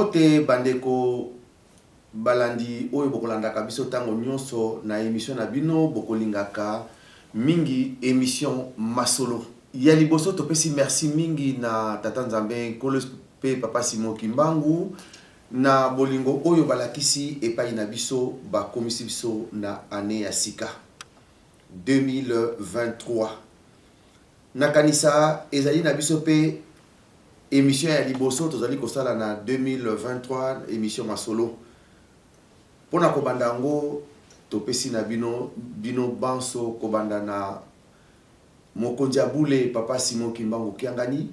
Mbote bandeko balandi oyo bokolandaka biso ntango nyonso na emission na bino bokolingaka mingi, emission Masolo. Ya liboso, topesi merci mingi na Tata Nzambe Nkolo mpe Papa Simon Kimbangu na bolingo oyo balakisi epai na biso, bakomisi biso na année ya sika 2023. Nakanisa ezali na biso mpe émission ya liboso tozali kosala na 2023, émission Masolo. Mpona kobanda yango, topesi na bino banso, kobanda na mokonzi ya bule Papa Simon Kimbangu Kiangani,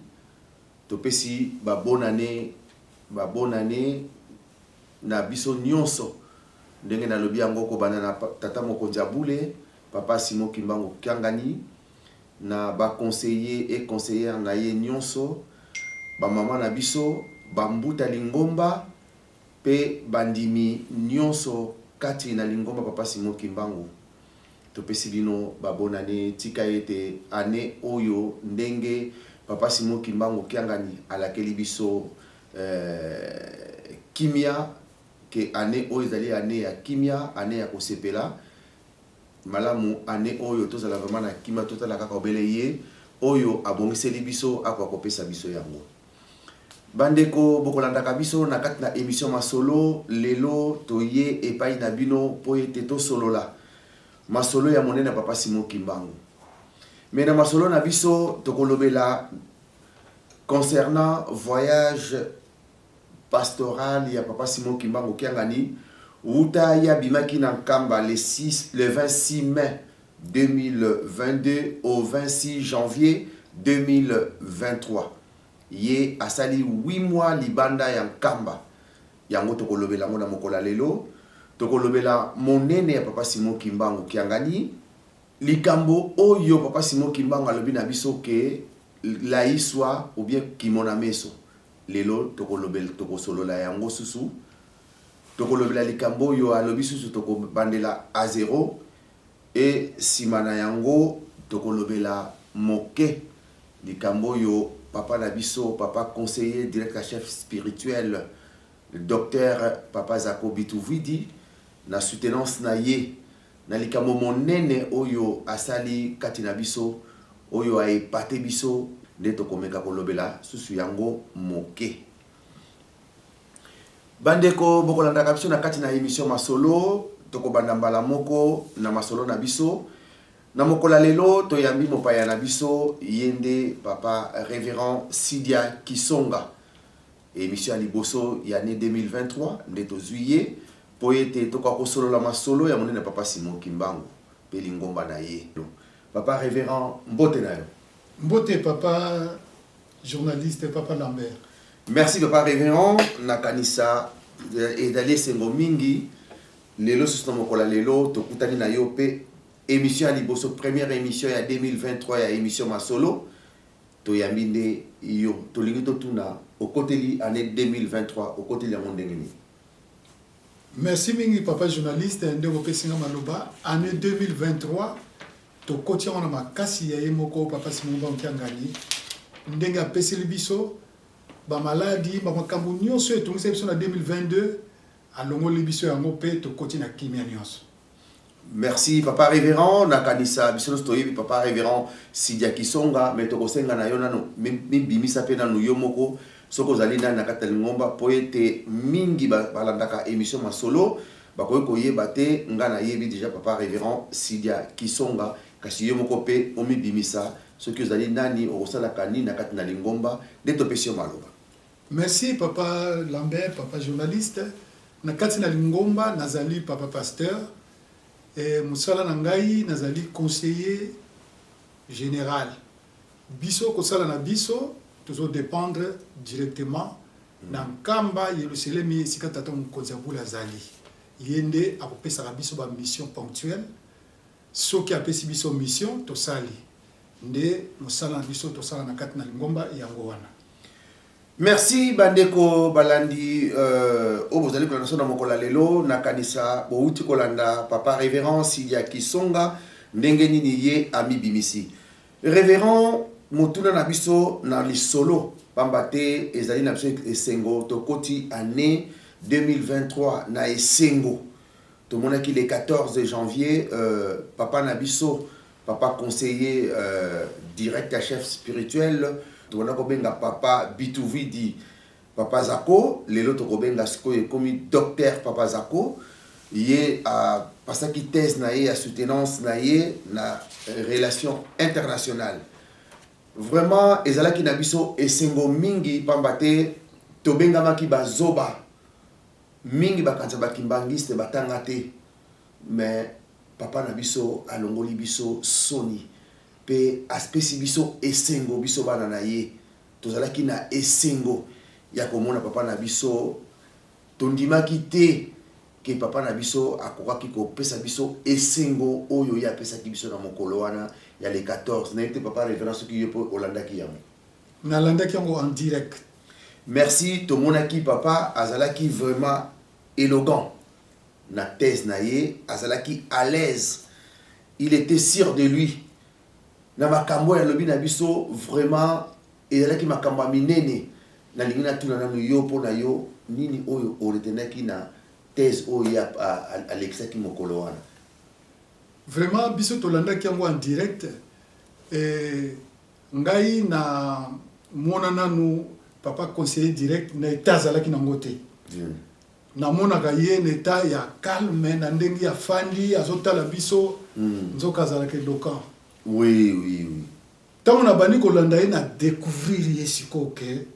topesi babonane, babonane na biso nyonso. Ndenge nalobi yango, kobanda na tata mokonzi ya bule Papa Simon Kimbangu Kiangani, na baconseiller et conseillère na ye nyonso, bamama na biso, bambuta lingomba mpe bandimi nyonso kati na lingomba Papa Simon Kimbangu, topesi bino babonane. Tika ete année oyo, ndenge Papa Simon Kimbangu Kiangani alakeli biso kimia, ke année oyo ezali année ya kimia, année ya kosepela malamu, année oyo tozala vraiment na kimia, totala kaka obele ye oyo abongiseli biso, akoka kopesa biso yango. Bandeko bokolandaka biso na kati na émission Masolo, lelo toye epai na bino mpo ete tosolola masolo ya monene ya Papa Simon Kimbangu. Me na masolo na biso, tokolobela concernant voyage pastoral ya Papa Simon Kimbangu Kiangani wuta ye abimaki na Nkamba le 6, le 26 mai 2022 au 26 janvier 2023. Ye asali 8 mois libanda ya Nkamba. Yango tokolobela yango na mokolo ya lelo. Tokolobela monene ya Papa Simon Kimbangu Kiangani, likambo oyo Papa Simon Kimbangu alobi na biso ke laiswa ou bien kimona meso. Lelo tokolobela, tokosolola yango susu. Tokolobela likambo oyo alobi susu, tokobandela a zéro. E nsima na yango, tokolobela moke likambo oyo papa na biso, papa conseiller directeur chef spirituel, docteur Papa Zako Bituvidi, na soutenance na ye na likambo monene oyo asali kati na biso, oyo aepate biso, nde tokomeka kolobela susu yango moke. Bandeko bokolandaka biso na kati na émission Masolo, tokobanda mbala moko na masolo na biso. Na mokolo ya lelo, toyambi mopaya na biso, ye nde Papa Révérend Sidia Kisonga. Émission ya liboso ya année 2023 nde tozwi ye mpo ete tokoka kosolola masolo ya monene Papa Simon Kimbangu mpe lingomba na ye. Papa Révérend, mbote na yo. Mbote, papa journaliste, papa Lambert. Merci, papa révérend. Nakanisa ezali esengo mingi lelo susu na mokolo ya lelo tokutani na yo mpe émission ya liboso, première émission ya 2023 ya émission Masolo. Toyambi nde yo, tolingi totuna: okoteli année 2023, okoteli yango ndenge nini? Merci mingi, papa journaliste, nde kopesi nga maloba. Année 2023, tokoti yango na makasi ya ye moko Papa Simon Kimbangu Kiangani, ndenge apeseli biso bamaladi, bamakambo nyonso etongisa biso na 2022, alongoli biso yango mpe tokoti na kimia nyonso. Merci, papa révérend. Nakanisa biso nyonso toyebi papa révérend Sidia Kisonga, me tokosenga na yo nano mibimisa mpe nanu yo moko soki ozali nani na kati ya lingomba, mpo ete mingi balandaka émission Masolo bakoki koyeba te. Nga nayebi déjà papa révérend Sidia Kisonga, kasi yo moko mpe omibimisa soki ozali nani, okosalaka nini na kati na lingomba, nde topesi yo maloba. Merci, papa Lambert, papa journaliste. Na kati na lingomba, nazali papa pasteur. Mosala na ngai, nazali conseiller général. Biso kosala na biso, tozodépendre directement na Nkamba Yelusalemi, esika tata mokonzi ya bula azali. Ye nde akopesaka biso bamission ponctuelle. Soki apesi biso mission, tosali. Nde mosala na biso tosala na kati na lingomba yango wana. Merci, bandeko balandi oyo bozali kolanda so na mokolo ya lelo. Nakanisa bouti kolanda papa révérend Sidia Kisonga, ndenge nini ye amibimisi. Révérend, motuna na biso na lisolo. Pamba te ezali na biso esengo tokoti annee 2023 na esengo. Tomonaki le 14 janvier papa na biso, papa conseiller direct ya chef spirituel, tobanda kobenga papa Bituvidi papa Zako, lelo tokobenga sikoyo ekomi docteur papa Zako. Ye apasaki thèse na ye ya soutenance na ye na relation internationale. Vraiment ezalaki na biso esengo mingi pamba te tobengamaki ba zoba mingi bakanisa ba kimbanguiste batanga te mais papa na biso alongoli biso soni pe apesi biso esengo biso bana na ye tozalaki na esengo ya komona papa na biso tondimaki te que papa na biso akokaki kopesa biso esengo oyo ye apesaki biso na mokolo wana ya le 14. Nayebi te papa reverend soki yo pe olandaki yango. Nalandaki yango en direct. Merci, tomonaki papa azalaki vraiment eloquent na thèse na ye, azalaki à l'aise, il etait sur de lui na makambo oyo alobi na biso vraiment Ezalaki makambo ya minene. Nalingi natuna nanu yo, mpo na yo, nini oyo o retenaki na thèse oyo ye alekisaki mokolo wana? Vraiment biso tolandaki yango en direct et ngai na mona nanu papa conseiller direct na etat azalaki nango te. Namonaka ye na etat ya calme na ndenge afandi azotala biso nzoka azalaka eloquent. Oui, oui, oui. Tango na bandi kolanda ye na decouvrir ye sikoyo que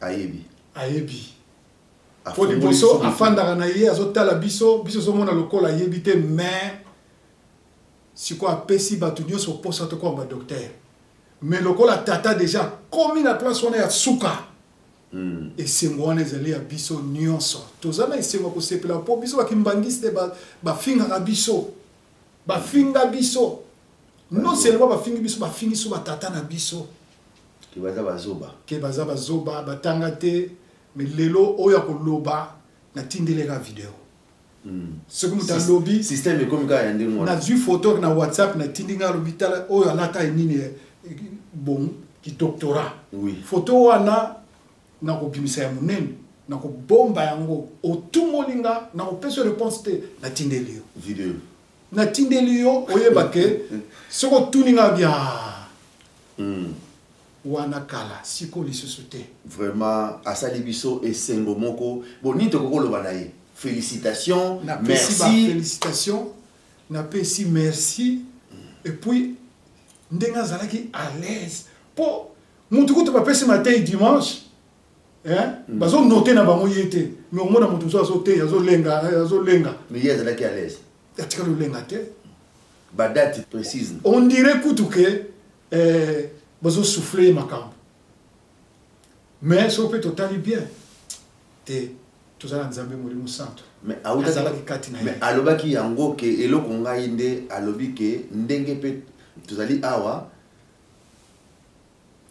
Ayebi. Ayebi. Po liboso afandaka na ye azo tala biso, biso tozo mona lokola ayebi te mais sikoyo apesi batu nionso posa tokoma ba docteur. Mais lokola tata dejà akomi na place wana ya suka, esengo wana ezali ya biso nionso. Toza na esengo ya kosepela po biso ba kimbanguiste ba fingaka biso. Bafinga biso non seulement bafingi biso bafingi so ba tata na biso ke baza bazoba ke baza bazoba batanga te mais lelo oyo akoloba natindeli ka video mm. soki moto alobi système ekomi kaka ya ndenge wana nazwi photo na whatsapp natindi ngai alobi tala oyo alata nini eh, bon ki doctorat oui. photo wana nakobimisa ya monene nakobomba yango otumoli nga nakopesa yo reponse te natindeli yo video Natindeli yo oyeba ke soki otuni nga bia wana kala sikoyo lisusu te. Vraiment asali biso esengo moko bon nini tokoki koloba na ye felicitations Napesi ba merci. felicitations napesi merci et puis ndenge azalaki à l'aise po mutu kutu bapesi mateyi dimanche Hein? Mm. Bazo noter na bango ye te. Mais omona moto mosusu azo teya, azo lenga, eh, azo lenga. Mais ye azalaki à l'aise. Atikali olenga te. Ba date précise. On dirait kutu que eh, bazo souffler ye makambo. Mais soki mpe totali bien te toza na Nzambe Molimo Santo. Mais azalaki kati na ye. Mais alobaki yango ke eloko ngai nde alobi ke ndenge mpe tozali awa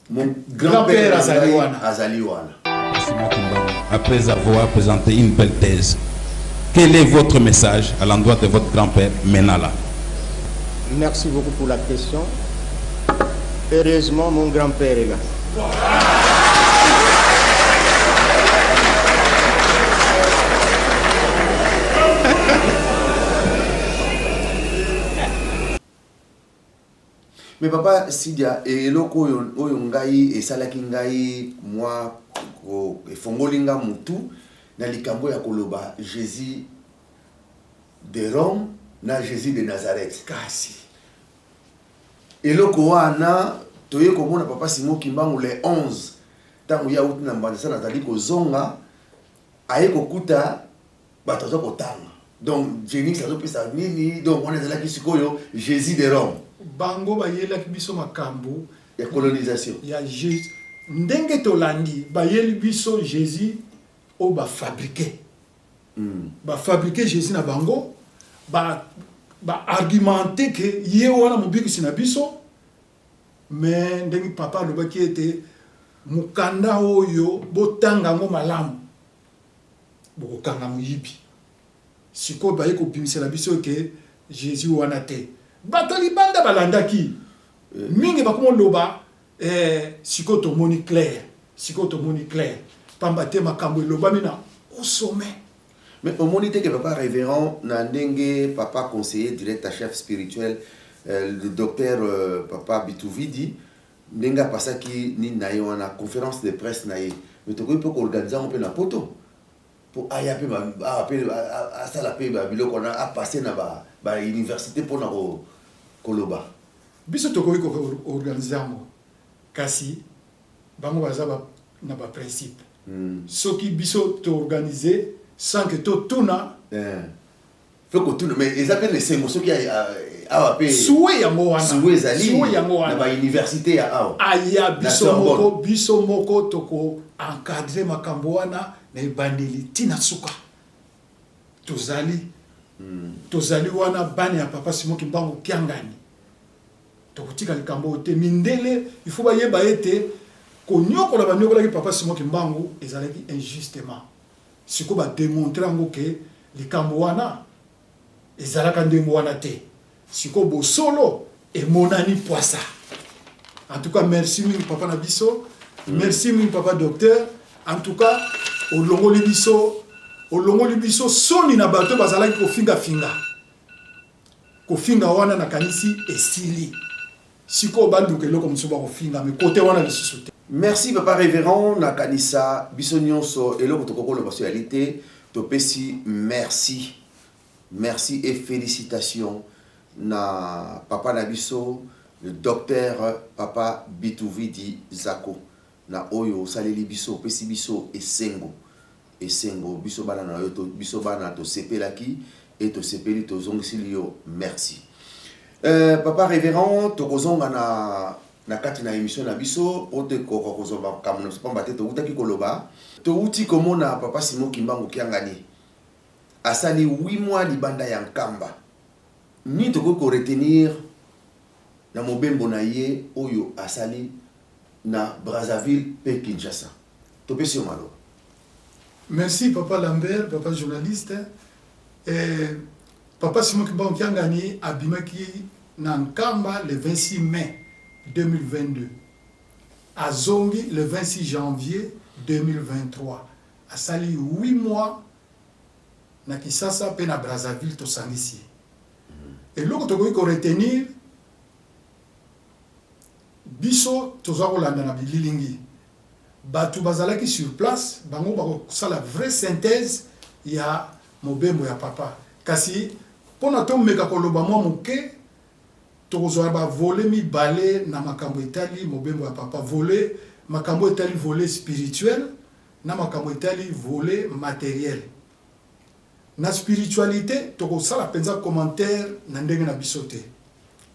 Mon grand-père azali wana. Azali wana. Après avoir présenté une belle thèse, quel est votre message à l'endroit de votre grand-père Menala? Merci beaucoup pour la question. Heureusement, mon grand-père est là. Mais papa Sidia eloko oyo oyo ngai esalaki ngai mwa efongoli nga mutu na likambo ya koloba Jesus de Rome na Jesus de Nazareth. Kasi eloko wana toye komona papa Simon Kimbangu le 11 ntango ye awuti na Mbanza sana azali kozonga aye kokuta bato aza kotanga donc Genix azopesa nini donc wana ezalaki sikoyo Jesus de Rome. Bango bayelaki biso makambo ya colonisation ya Jesus ndenge tolandi bayeli biso Jesus oyo ba fabriquer mm. ba fabriquer Jesus na bango ba ba argumenter que ye wana mobikisi na biso mais ndenge papa alobaki ete mokanda oyo botanga yango malamu Bokokanga moyibi. Sikoyo baye kobimisela biso ke Jesus wana te. Bato ya libanda balandaki mingi bakoma oloba eh, sikoyo tomoni clair. Sikoyo tomoni clair, pamba te makambo elobami na au sommet. Mais omoni te que papa reverend na ndenge papa conseiller direct ya chef spirituel le docteur papa Bituvidi ndenge apasaki nini na ye wana conference de presse na ye mais tokoki pe ko organiser yango pe na poto po aya pe awa pe asala pe ba biloko wana a passer na ba universite pona koloba. Biso tokoki ko organiser yango kasi bango baza na ba principe soki biso to organiser sans que to tuna. Eh faut kotuna mais eza pe na esengo soki awa pe souhait yango wana souhait ezali souhait yango wana na ba université ya awa aya biso moko biso moko toko encadrer makambo wana na ebandeli ti na suka tozali tozali wana bana ya papa Simon Kimbangu Kiangani. Tokotika likambo oyo te. Mindele il faut bayeba ete konyokola banyokolaki papa Simon Kimbangu ezalaki injustement. Sikoyo ba demontrer yango ke likambo wana ezalaka ndenge wana te. Sikoyo bosolo emonani pwasa. En tout cas merci mingi papa na biso. Merci mingi papa docteur. En tout cas olongoli biso olongoli biso soni na bato bazalaki kofinga finga. Kofinga wana nakanisi esili. Sikoyo baluka eloko mosusu bakofinga mais cote wana lisusu te. Merci papa reverend nakanisa biso nionso eloko tokoki koloba so eyali te topesi merci merci et felicitations na papa na biso le docteur papa bituvidi zako na oyo osaleli biso opesi biso esengo Esengo biso bana na yo biso bana tosepelaki et tosepeli tozongisili yo merci. Euh, papa reverend tokozonga na na kati na emission na biso po tokoka kozwa makambo na biso pamba te towutaki koloba towuti komona papa Simon Kimbangu Kiangani asali 8 mois libanda ya Nkamba nini tokoki ko retenir na mobembo na ye oyo asali na Brazzaville pe Kinshasa Topesi yo maloba. Merci papa Lambert, papa journaliste. Eh, papa Simon Kimbangu Kiangani abimaki na Nkamba le 26 mai 2022. Azongi le 26 janvier 2023. Asali 8 mois na Kisasa pe na Brazzaville tosangisi. Eloko tokoki ko retenir biso toza kolanda na bililingi Batu bazalaki sur place bango bako sala vraie synthèse ya mobembo ya papa. Kasi pona to meka koloba mwa moke, tokozwa ba volets mibale na makambo etali mobembo ya papa, volet makambo etali volet spirituel na makambo etali volet materiel. Na spiritualite tokosala penza commentaire na ndenge na biso te,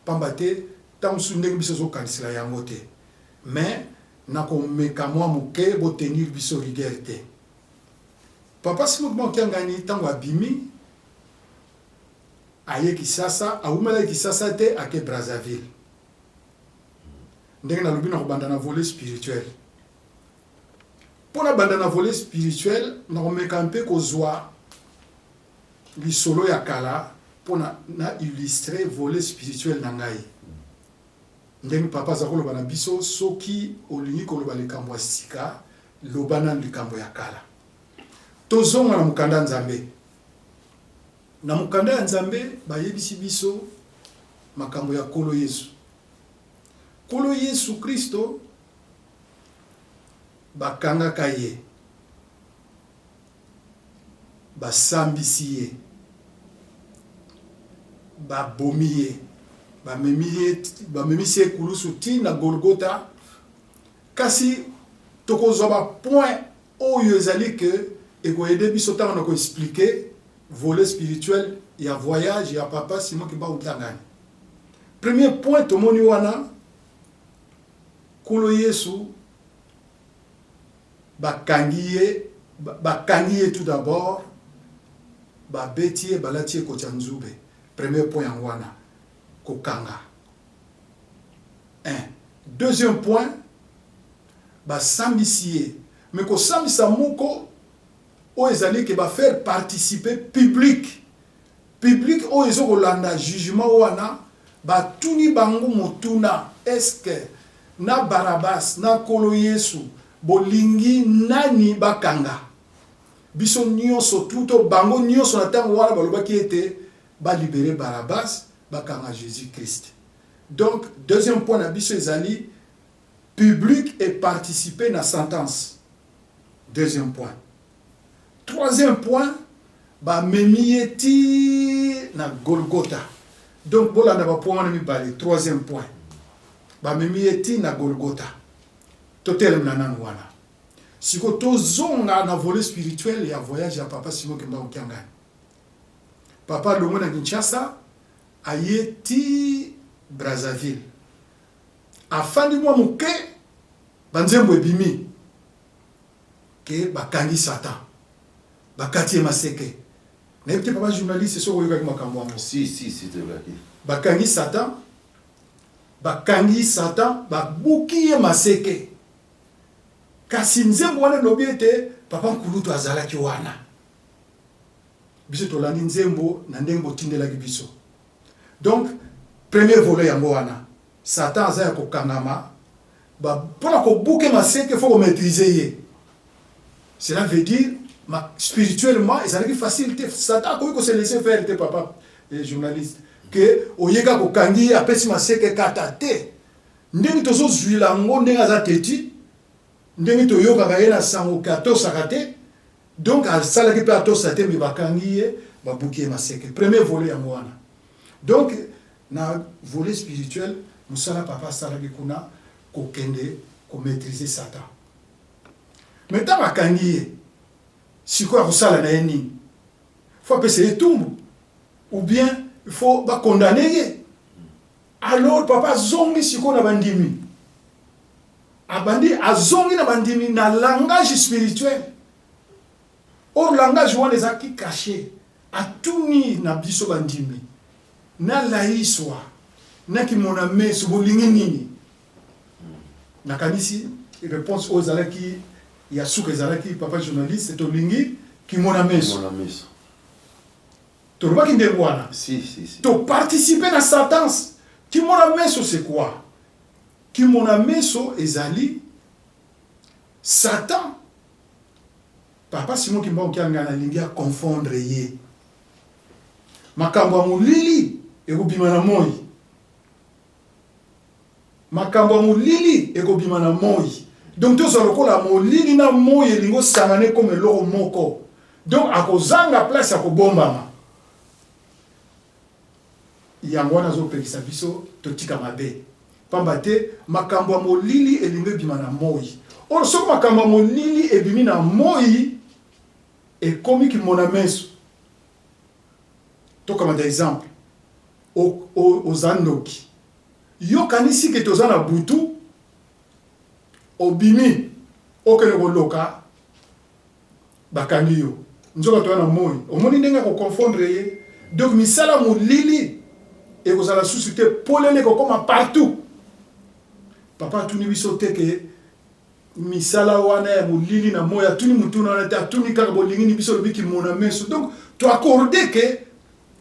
pamba te tango mosusu ndenge biso tozokanisela yango te. Mais nako meka mwa moke, bo tenir biso rigueur te. Papa Simon Kimbangu Kiangani tango abimi aye Kisasa, awumelaki Kisasa te ake Brazzaville. Ndenge nalobi nakobanda na volet spirituel. Mpo nabanda na volet spirituel, nakomeka mpe kozwa lisolo ya kala mpo na illustrer volet spirituel na ngai. Ndenge papa aza koloba na biso, soki olingi koloba likambo ya sika, loba nanu likambo ya kala. Tozonga na mokanda ya Nzambe. Na mokanda ya Nzambe, bayebisi biso makambo ya Nkolo Yesu. Nkolo Yesu Kristo, bakangaka ye, basambisi ye, babomi ye, bamemi ye, bamemisi ye kulusu ti na Golgotha. Kasi tokozwa ba point oyo ezali que eko aider biso tango na ko expliquer volet spirituel ya voyage ya papa Simon Kimbangu Kiangani. Premier point tomoni wana, Nkolo Yesu Bakangi ye, bakangi ye tout d'abord, babeti ye, balati ye koti ya nzube. Premier point yango wana, kokanga. Un. Deuxième point, basambisi ye. Mais kosambisa moko oyo ezali ke ba faire participer public. Public oyo ezo kolanda jugement wana, batuni bango motuna, est-ce que na Barabbas, na Nkolo Yesu, Bolingi nani bakanga? Biso nionso tout to bango nionso na tango wana balobaki ete ba liberer Barabbas, bakanga Jesus Christ. Donc deuxième point na biso ezali public e participer na sentence. Deuxième point. Troisième point, bamemi ye ti na Golgotha. Donc bolanda ba points wana mibale. Troisième point, bamemi ye ti na Golgotha. Totelemela nanu wana. Sikoyo tozonga na volet spirituel ya voyage ya Papa Simon Kimbangu Kiangani. Papa alongwe na Kinshasa aye ti Brazzaville. Afandi mwa moke, ba nzembo ebimi que bakangi Satan, bakati ye maseke. Nayebi te papa journaliste soki oyokaki makambo yango. Si, si, si, toyokaki. Bakangi Satan, bakangi Satan, babuki ye maseke. Kasi nzembo wana elobi ete papa nkulutu azalaki wana. Biso tolandi nzembo na ndenge botindelaki biso. Donc premier volet yango wana. Satan aza ya kokangama ba pona kobuke maseke faut ko maitriser ye. Cela veut dire ma, spirituellement ezalaki facile te. Satan akoki ko se laisser faire te papa eh, journaliste que oye kaka okangi ye apesi maseke kata te. Ndenge tozo zuila yango ndenge aza teti, ndenge toyokaka ye na sango ke atosaka te, donc asalaki pe atosa te mais bakangi ye, babuki ye maseke. Premier volet yango wana. Donc na volet spirituel musala papa asalaki kuna kokende ko maitriser Satan. Mais tango akangi ye, sikoyo akosala na ye nini? Faut apesa ye etumbu ou bien faut ba condamner ye? Alors papa azongi sikoyo na bandimi, abandi azongi na bandimi na langage spirituel. Or langage wana ezalaki cache. Atuni na biso bandimi, na laiswa na kimona meso bolingi nini? Nakanisi reponse oyo ezalaki ya suka ezalaki papa journaliste, tolingi kimona meso. Kimona meso. Tolobaki ndenge wana. Si, si, si. To participer na sentence. Kimona meso c'est quoi? Kimona meso ezali Satan. Papa Simon Kimbangu Kiangani alingi a confondre ye. Makambo ya molili ekobima na moi. Makambo ya molili ekobima na moi. Donc tozwa lokola molili na moi elingi osangana ekoma eloko moko. Donc akozanga place ya kobombama. Yango wana azopekisa biso totika mabe. Pamba te makambo ya molili elingi ebima na moi. Or soki makambo ya molili ebimi na moi, ekomi kimona meso. Tokamata exemple. Oza ndoki. Yo okanisi ke toza na butu, obimi okende koloka, bakangi yo. Nzoka toza na moi. Omoni ndenge ako confondre ye? Donc misala molili ekozala susu te, polele ekokoma partout. Papa atuni biso te ke misala wana ya molili na moi, atuni motuna wana te, atuni kaka bolingi ni biso olobi kimona meso. Donc to accorde ke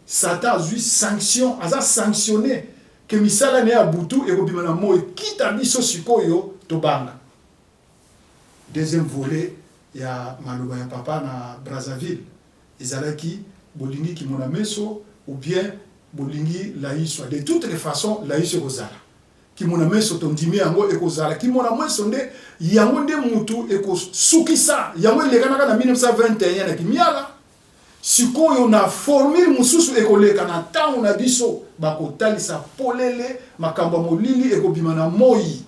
Satan azui sanction, aza sanctionne ke misala na ye ya butu ekobima na moi. Kita biso sikoyo tobanga. Deuxième volet ya maloba ya papa na Brazzaville ezalaki bolingi kimona meso ou bien bolingi laiswa. De toutes les façons laiswa ekozala. Kimona meso tondimi yango ekozala. Kimona meso nde yango nde mutu ekosukisa yango elekanaka na 1921 na Kimiala. Sikoyo na formule mosusu ekoleka na tango na biso, bakotalisa polele makambo ya molili ekobima na moyi.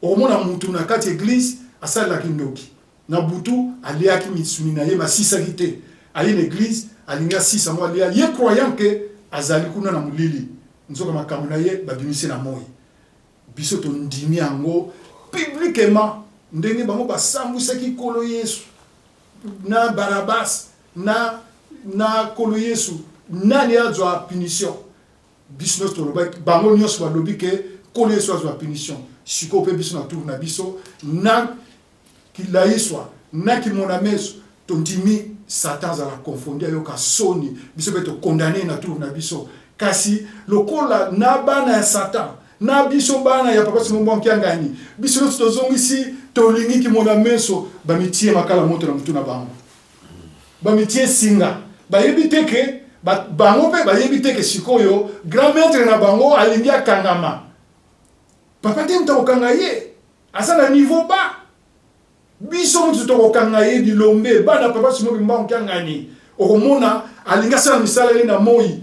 Okomona mutu na kati eglise asalela kindoki, na butu aliaki misuni na ye mais asisaki te, aye na eglise alingi asisa yango alia, ye croyant que azali kuna na molili, nzoka makambo na ye babimisi na moyi. Biso tondimi yango publiquement ndenge bango basambwisaki Nkolo Yesu. Na Barabas na na Nkolo Yesu nani azwa punition? Biso nionso tolobaki, bango nionso balobi ke Nkolo Yesu azwa punition. Sikoyo pe biso na tour na biso na kilayiswa na kimona meso tondimi Satan azala confondu ayoka soni, biso pe to condamne ye na tour na biso. Kasi lokola na bana ya Satan. Na biso bana ya papa Simon Kimbangu Kiangani, biso nyonso tozongisi, tolingi kimona meso, bamitie makala moto na mutu na bango. Bamitie singa. Bayebi te ke ba, bango pe bayebi te ke sikoyo grand maître na bango alingi akangama. Papa te moto akokanga ye. Aza na niveau bas. Biso mutu tokokanga ye bilombe bana papa Simon Kimbangu Kiangani okomona alingi asala misala ye na moyi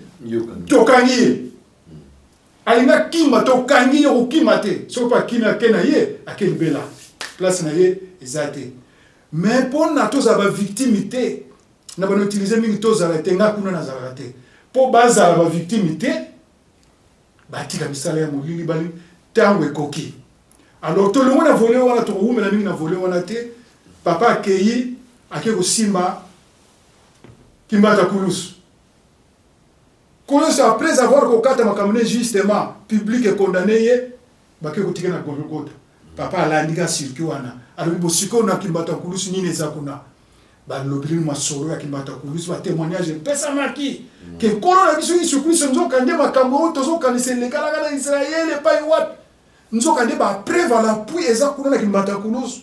tokangi ye alingi akima tokangi ye okokima te soki mpe akimi ake na ye ake libela place na ye eza te mais mpona tozala bavictime te na bano utilize mingi tozala te nga kuna nazalaka te mpo bazala bavictime te Batika misala ya molili bali tango ekoki. Alors tolongwe na volet wana tokowumela mingi na volet wana te. Papa akeyi ake kosimba Kimbata Kulusu. Kulusu après avoir kokata makambo ne justement public e condamne ye bake kotika na Golgotha. Papa alandi ka circuit wana alobi bo sikoyo na Kimbata Kulusu nini eza kuna? Balobi nini masolo ya Kimbata Kulusu, ba temoignage epesamaki ke Nkolo na biso Yesu Kristo nzoka nde makambo oyo tozokanisa elekalaka na Israël epai wapi, nzoka nde ba preuve à l'appui eza kuna na Kimbata Kulusu,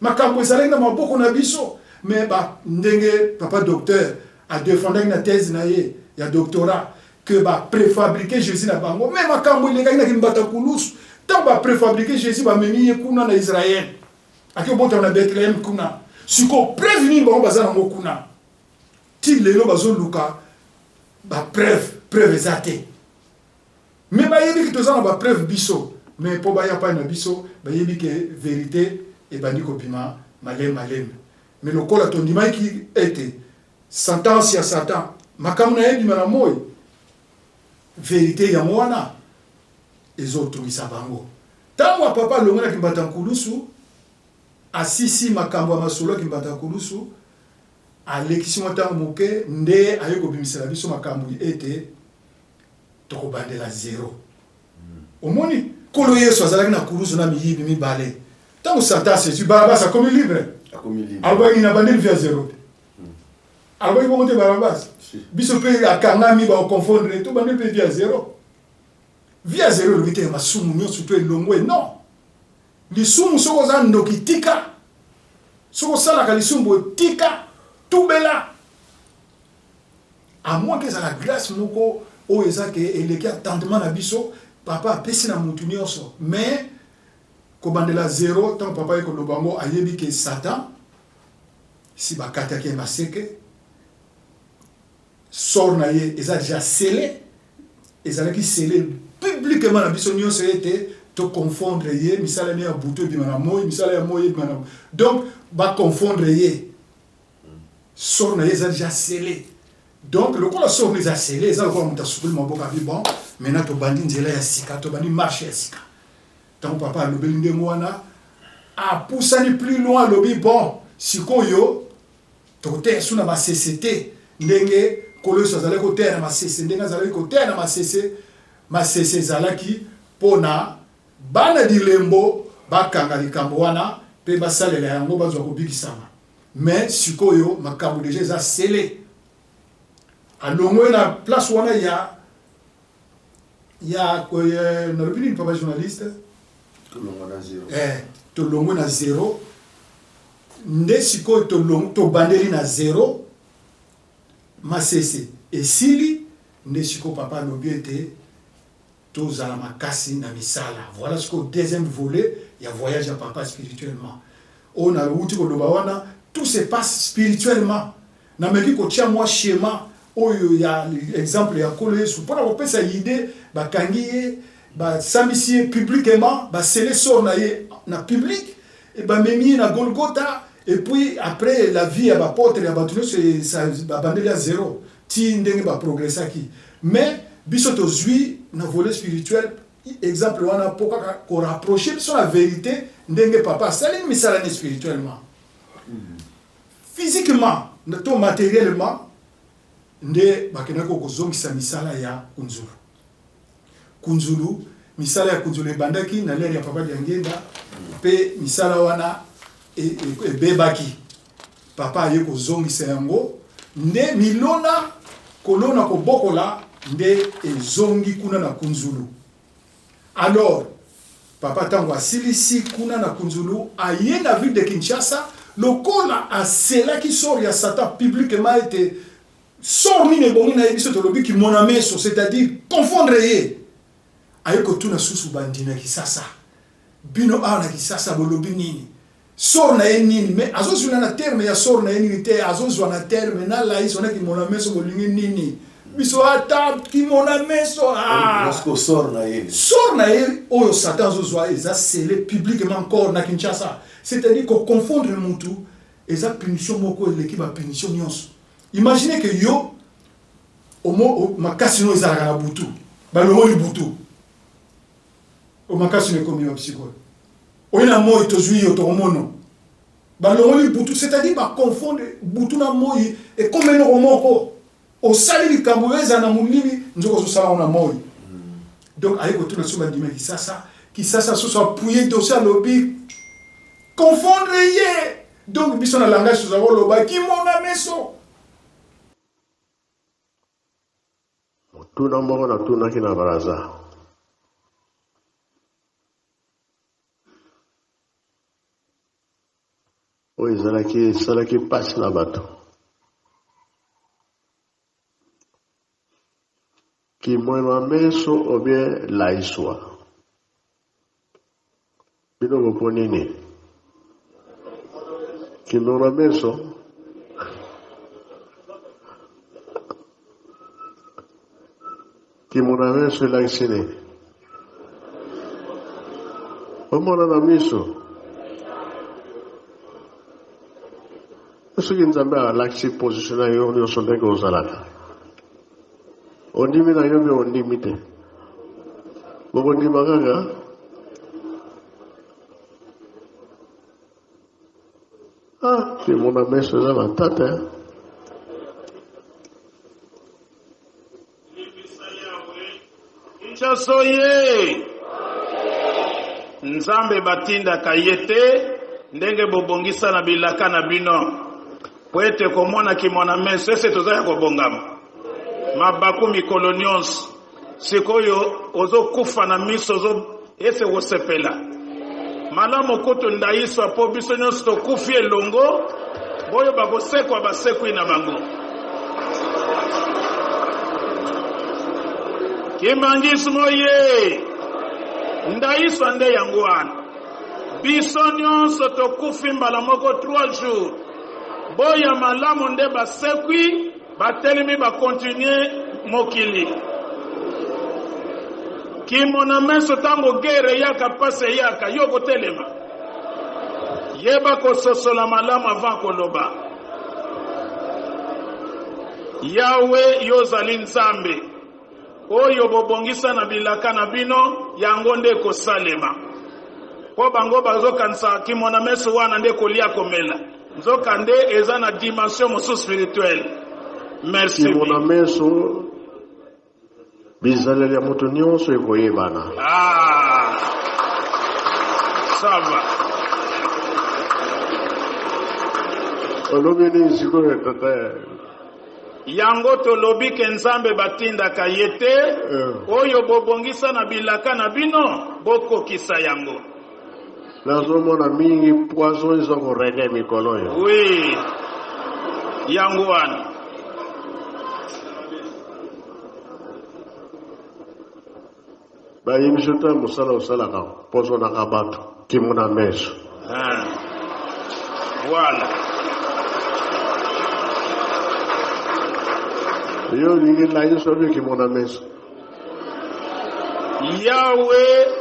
makambo ezalaki na maboko na biso mais ba ndenge papa docteur a defendaki na thèse na ye ya doctorat que ba préfabriquer Jésus na bango mais makambo elekaki na Kimbata Kulusu ntango ba préfabriquer Jésus bamemi ye kuna na Israël Ake kobotama na Bethlehem kuna. Sikoyo preuve nini bango baza nango kuna? Ti lelo bazoluka ba preuve, preuve eza te. Mais bayebi ke toza na ba preuve biso, mais po baya pai na biso bayebi ke verite ebandi kobima malemi malemi. Mais lokola tondimaki ete sentence ya Satan makambo na ye ebima na moi, verite yango wana ezotungisa bango. Tango ya papa alongwe na kimbata nkulusu, asisi makambo ya masolo ya kimbata nkulusu, alekisi mwa tango moke nde aye kobimisela biso makambo ete tokobandela zero. Omoni, Nkolo Yesu azalaki na kuruzu na miyibi mibale. Tango Satan asesui, Barabas akomi libre. Akomi libre. Alobaki nini? Abandeli vie ya zero te. Alobaki bongo te Barabas. Biso mpe akangami ba confondre, tobandeli mpe vie ya zero. Vie ya zero elobi te masumu nyonso to elongwe non. Lisumu soki oza ndoki tika. Soki osalaka lisumu boye tika, tubela. À moins que ezala grace moko oyo eza ke eleki attendement na biso, papa apesi na mutu nyonso mais kobandela zero tango papa aye koloba yango ayebi ke Satan si bakataki ye maseke sort na ye eza dejà scelle ezalaki scelle publiquement na biso nyonso ete to confondre ye misala ne ya butu ebima na moi misala ya moi ebima na donc ba confondre ye sort na ye eza dejà scelle donc lokola sort na eza scelle eza lokola moto asukoli maboko abi bon maintenant tobandi nzela ya sika tobandi marche ya sika ntango papa alobeli ndenge wana apusani plus loin alobi bon sikoyo Tokoteya lisusu na masese te, ndenge Nkolo Yesu azalaki koteya na masese, ndenge azalaki koteya na masese. Masese ezalaki mpo na bana bilembo bakanga likambo wana mpe basalela yango bazwa kobikisama. Mais sikoyo makambo deja eza sele. Alongwe na place wana ya ya nalobi nini papa journaliste? Tolongwa na zero. Eh, tolongwe na zero. Nde sikoyo tobandeli na zero, masese esili, nde sikoyo papa alobi ete tozala makasi na misala. Voilà sikoyo deuxième volet ya voyage ya papa spirituellement. Oyo nawuti koloba wana, tout se passe spirituellement. Nameki kotia mwa schema oyo ya exemple ya Nkolo Yesu mpo na kopesa idee. Bakangi ye, basambisi ye publiquement, basele sort na ye na public, et bamemi ye na Golgotha, et puis après la vie ya ba apotres ya bato nyonso babandeli ya zero ti ndenge ba progressaki. Mais biso tozwi na volet spirituel exemple wana mpo kaka ko rapprocher biso na verite ndenge papa asali misala ne spirituellement. Physiquement to materiellement nde bakendaki kozongisa misala ya Kunzulu. Kunzulu, misala ya Kunzulu ebandaki na l'ère ya Papa Diangienda mpe misala wana ebebaki. Papa aye kozongisa yango nde milona kolona kobokola nde ezongi kuna na Kunzulu. Alors papa tango asilisi kuna na Kunzulu aye na ville de Kinshasa lokola aselaki sort ya Satan publiquement ete sort nini ebongi na ye biso tolobi kimona meso c'est-à-dire confondre ye aye kotuna susu bandi na Kisasa bino awa na Kisasa bolobi nini sort na ye nini mais azozwila na terme ya sort na ye nini te azozwa na terme na laiso na kimona meso bolingi nini biso ata kimona meso ah. Sort na ye sort na ye oyo Satan azozwa eza scellé publiquement encore na Kinshasa c'est-à-dire ko confondre mutu eza punition moko eleki ba punition nyonso. Imaginez que yo omo makasi no ezalaka na butu balongoli butu omakasi no ekomi wapi sikoyo oye na moi tozwi yo tokomono balongoli butu c'est-à-dire baconfondre butu na moi ekomi eloko moko osali likambo oyo ezala na molili nzoka ozosala yango na moi. Donc aye kotuna so bandimi ya Kisasa Kisasa susu appuye dossier alobi confondre ye donc biso na langage tozala koloba kimona meso. Motuna moko natunaki na Brazza. Oyo ezalaki esalaki mpasi na bato. Kimwema meso ou bien laiswa? Bino boponi nini? Kimwema meso? Kimona meso elakisi nini? Omona na miso. Soki Nzambe alakisi position na yo nyonso ndenge ozalaka, ondimi na yo mpe ondimi te, bokondima kaka. Ah, kimona meso eza matata. Kinshasa oye! Nzambe batindaka ye te ndenge bobongisa na bilaka na bino po ete komona kimona meso ese toza ya kobongama mabaku mikolo nyonso sikoyo ozokufa na miso ozo ese kosepela malamu kutu ndayiswa po biso nyonso tokufi elongo boyo bakosekwa basekwi na bango. Kimbangisme oye! Ndayiswa nde yango wana. Biso nyonso tokufi mbala moko 3 jours. Boya malamu nde basekwi Batelemi ba continuer mokili. Kimona meso tango guerre eyaka pasi eyaka yo okotelema? Yeba kososola malamu avant koloba. Yahweh yo ozali Nzambe. Oyo bobongisa na bilaka na bino yango nde ekosalema. Po bango bazokanisa kimona meso wana nde kolia komela. Nzoka nde eza na dimension mosusu spirituelle. Merci. Kimona meso bizaleli ya moto nyonso ekoyebana. Ah, ça va. Olobi nini sikoyo tata? Yango tolobi ke Nzambe batindaka ye te, eh. Oyo bobongisa na bilaka na bino bokokisa yango. Nazomona mingi poison eza ko règne mikolo oyo. Oui. Yango wana. Bayebi biso ta mosala osalaka poisonaka bato kimona meso. Ah. Voilà. Yo olingi layiso obi kimona meso. Yahweh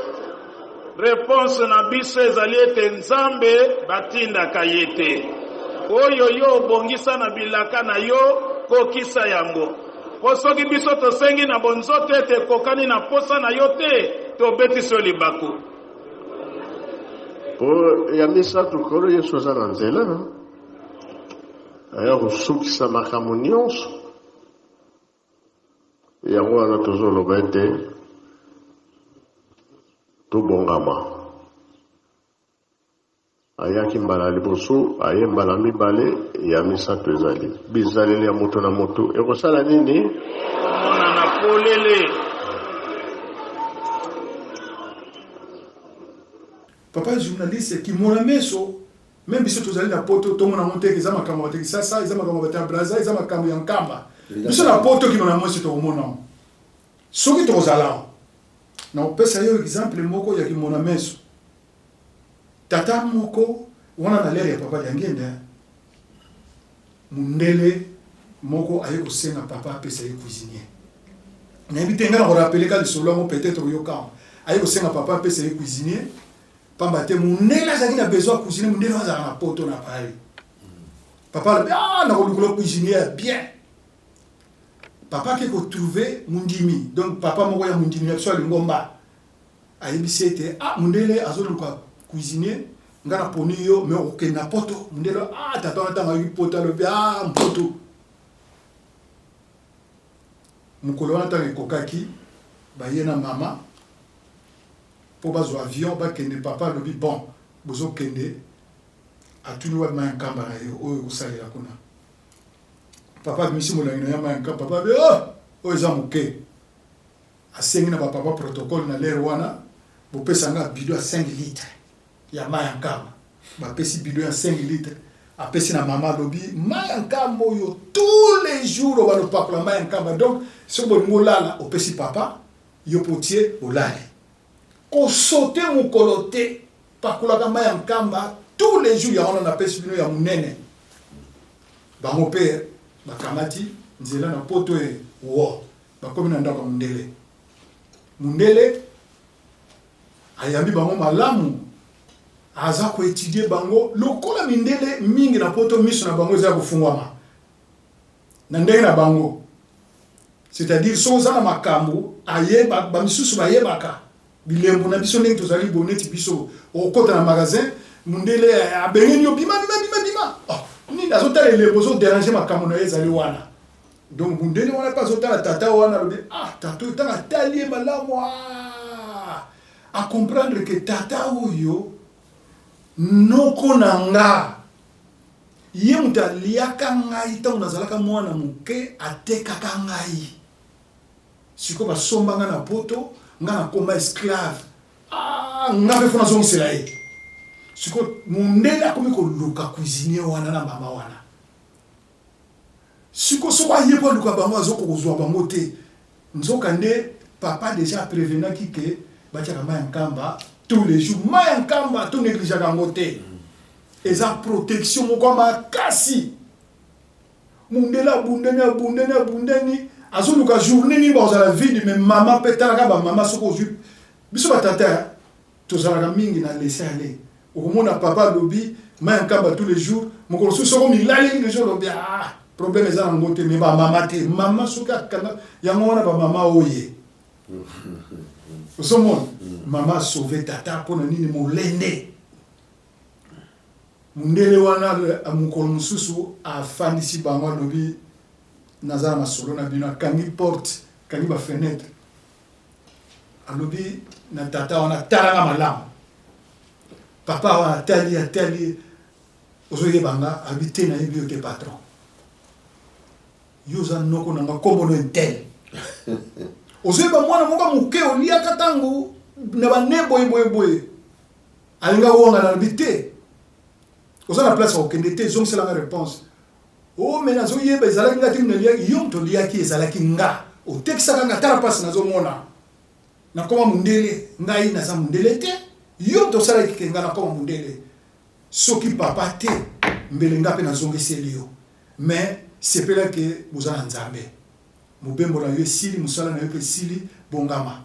Reponse na biso ezali ete Nzambe batindaka ye te. Oyo yo obongisa na bilaka na yo, kokisa yango. Mpo soki biso tosengi na bonzoto ete ekokani na mposa na yo te, tobetisi yo libaku. Mpo ya misato, Nkolo Yesu aza na nzela, aya kosukisa makambo nyonso. Yango wana tozoloba ete tobongama. Ayaki mbala ya liboso, aye mbala mibale, ya misato ezali. Bizaleli ya moto na moto ekosala nini? Komonana polele. Papa journaliste kimona meso meme biso tozali na poto tomona yango te eza makambo ya bato ya Kisasa, eza makambo ya bato ya Brazza, eza makambo ya Nkamba. Biso na poto kimona meso tokomona yango soki tokozala awa. Nakopesa yo exemple moko ya kimona meso. Tata moko wana na lere ya papa Diangienda, mundele moko aye kosenga papa apesa ye cuisinier. Nayebi te, ngai nakorapele ka lisolo yango, peut-être oyoka yango. Aye kosenga papa apesa ye cuisinier, pamba te mundele azalaki na besoin ya cuisinier, mundele azalaka na poto na Paris. Papa alobi, ah, nakolukula cuisinier ya bien. Papa ake kotrouve mundimi, donc papa moko ya mundimi na biso ya lingomba. Ayebisi ete ah mundele azoluka cuisinier nga na poni yo mais okokende na poto. Mundele ah tata wana tango ayoki poto alobi ah mpoto. Mokolo wana tango ekokaki baye na mama po bazwa avion bakende. Papa alobi bon bozokende, atuni wapi mayi ya nkamba na yo oyo okosalela kuna. Papa abimisi molangi na ye ya mayi ya nkamba, papa alobi oh oyo eza moke. Asengi na ba papa protocole na l'heure wana bopesa nga bidon ya 5 litres ya mayi ya nkamba. Bapesi bidon ya 5 litres, apesi na mama alobi mayi ya nkamba oyo tous les jours obanda opakola mayi ya nkamba. Donc soki bolingi olala opesi papa, yo pe otie olali. Ko sauter mokolo te, pakolaka mayi ya nkamba tous les jours yango wana napesi bino ya munene. Bango pe bakamati nzela na poto e wo. Bakomi na ndako ya mundele. Mundele ayambi bango malamu, aza ko etudier bango lokola mindele mingi na poto miso na bango eza ya kofungwama na ndenge na bango. C'est-à-dire soki oza na makambo ayeba, ba misusu bayebaka bilembo na biso ndenge tozali boye neti biso okota na magasin mundele abengeni yo bima bima bima bima, oh, nini azotala elembo ozo deranger makambo na ye ezali wana. Donc mundele wana pe azotala tata wana alobi ah tata oyo tanga atali ye malamu ah a comprendre que tata oyo noko na nga ye moto aliaka ngai ntango nazalaka mwana moke atekaka ngai sikoyo basomba nga na poto nga nakoma esclave ah nga mpe fo nazongisela ye sikoyo mundele akomi koluka cuisinier wana na mama wana. Sikoyo soki aye po aluka bango azo kokozua bango te nzoka nde papa dejà a prevenaki que batiaka mayi ya nkamba tous les jours mayi ya nkamba to negligeaka yango te eza protection moko ya makasi mundele abundani abundani abundani azoluka journée nini bakozala vide mais mama pe talaka ba mama soki ozui biso ba tata Tozalaka mingi na laisser aller. Okomona papa alobi mayi ya nkamba tous les jours, mokolo mosusu soki omilaleli dejà olobi ah problème eza na ngo te mais ba mama te. Mama soki akanga yango wana ba mama oye. Ozomona? Mama a sauver tata pona nini molende. Mundele wana mokolo mosusu afandisi bango alobi naza na masolo na bino, akangi porte, akangi ba fenetre. Alobi na tata wana tala nga malamu. Papa wana atali atali ozoyeba nga alobi te nayebi yo te patron. Yo oza noko na nga kombo no intel. Ozoyeba mwana moko ya moke oliaka ntango na bane boye boye boye. Alinga wanga alobi te. Oza na place ya kokende te zongisela nga reponse. Oh mais nazo yeba ezalaki nga te naliaki yo moto oliaki ezalaki nga otekisaka nga tala pasi nazo mona nakoma mundele ngai naza mundele te yo moto osalaki ke nga nakoma mundele soki papa te mbele nga pe nazongeseli yo mais sepela ke boza na nzambe mobembo na yo esili mosala na yo pe esili bongama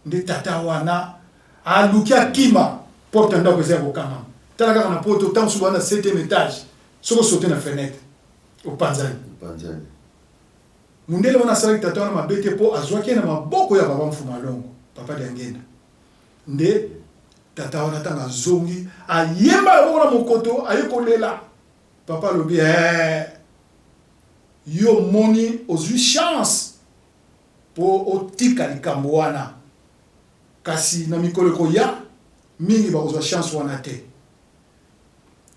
Nde tata wana aluki akima, porte ya ndako eza ya kokangama. Tala kaka na poto, tango mosusu boza na septième etage, soki o sauter na fenetre, opanzani. Opanzani. Mundele wana asalaki tata wana mabe te po azuaki ye na maboko ya papa Mfuma Longo, papa Diangienda. Nde tata wana tango azongi, aye mbala moko na mokoto, aye kolela. Papa alobi, eh, yo omoni ozui chance Po otika likambo wana. Kasi na mikolo ekoya, mingi bakozwa chance wana te.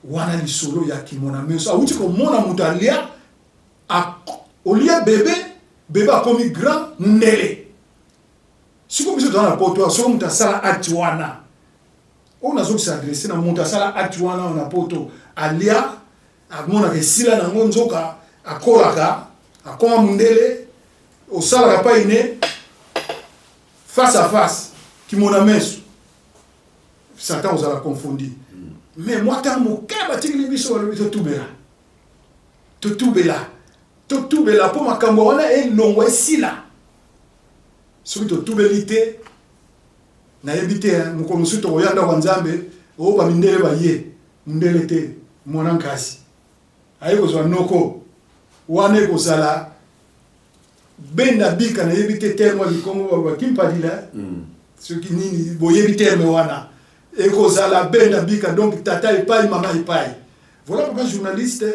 Wana lisolo ya kimonameso. Awuti komona moto alia, olie bebe, bebe akomi grand, mundele. Sikoyo biso toza na poto awa, soki moto asala acte wana, Oyo nazo s'adresser na moto asala acte wana na poto, alia amonaka esila nango, nzoka akolaka akoma mundele, osalaka pai ne face à face kimona meso Satan ozala confondi. Mais mwa ntango moke batikeli biso, balobi totubela, totubela, totubela mpo makambo wana elongwa, esila. Soki totubeli te, nayebi te mokolo mosusu tokoya ndako ya Nzambe oyo bamindele baye, mundele te, mwana nkasi aye kozwa noko wana, ekozala benda bika. Nayebi te terme ya likongo baloba kimpadila soki nini, boyebi terme wana, ekozala benda bika. Donc tata epai, mama epai. Voilà, papa journaliste,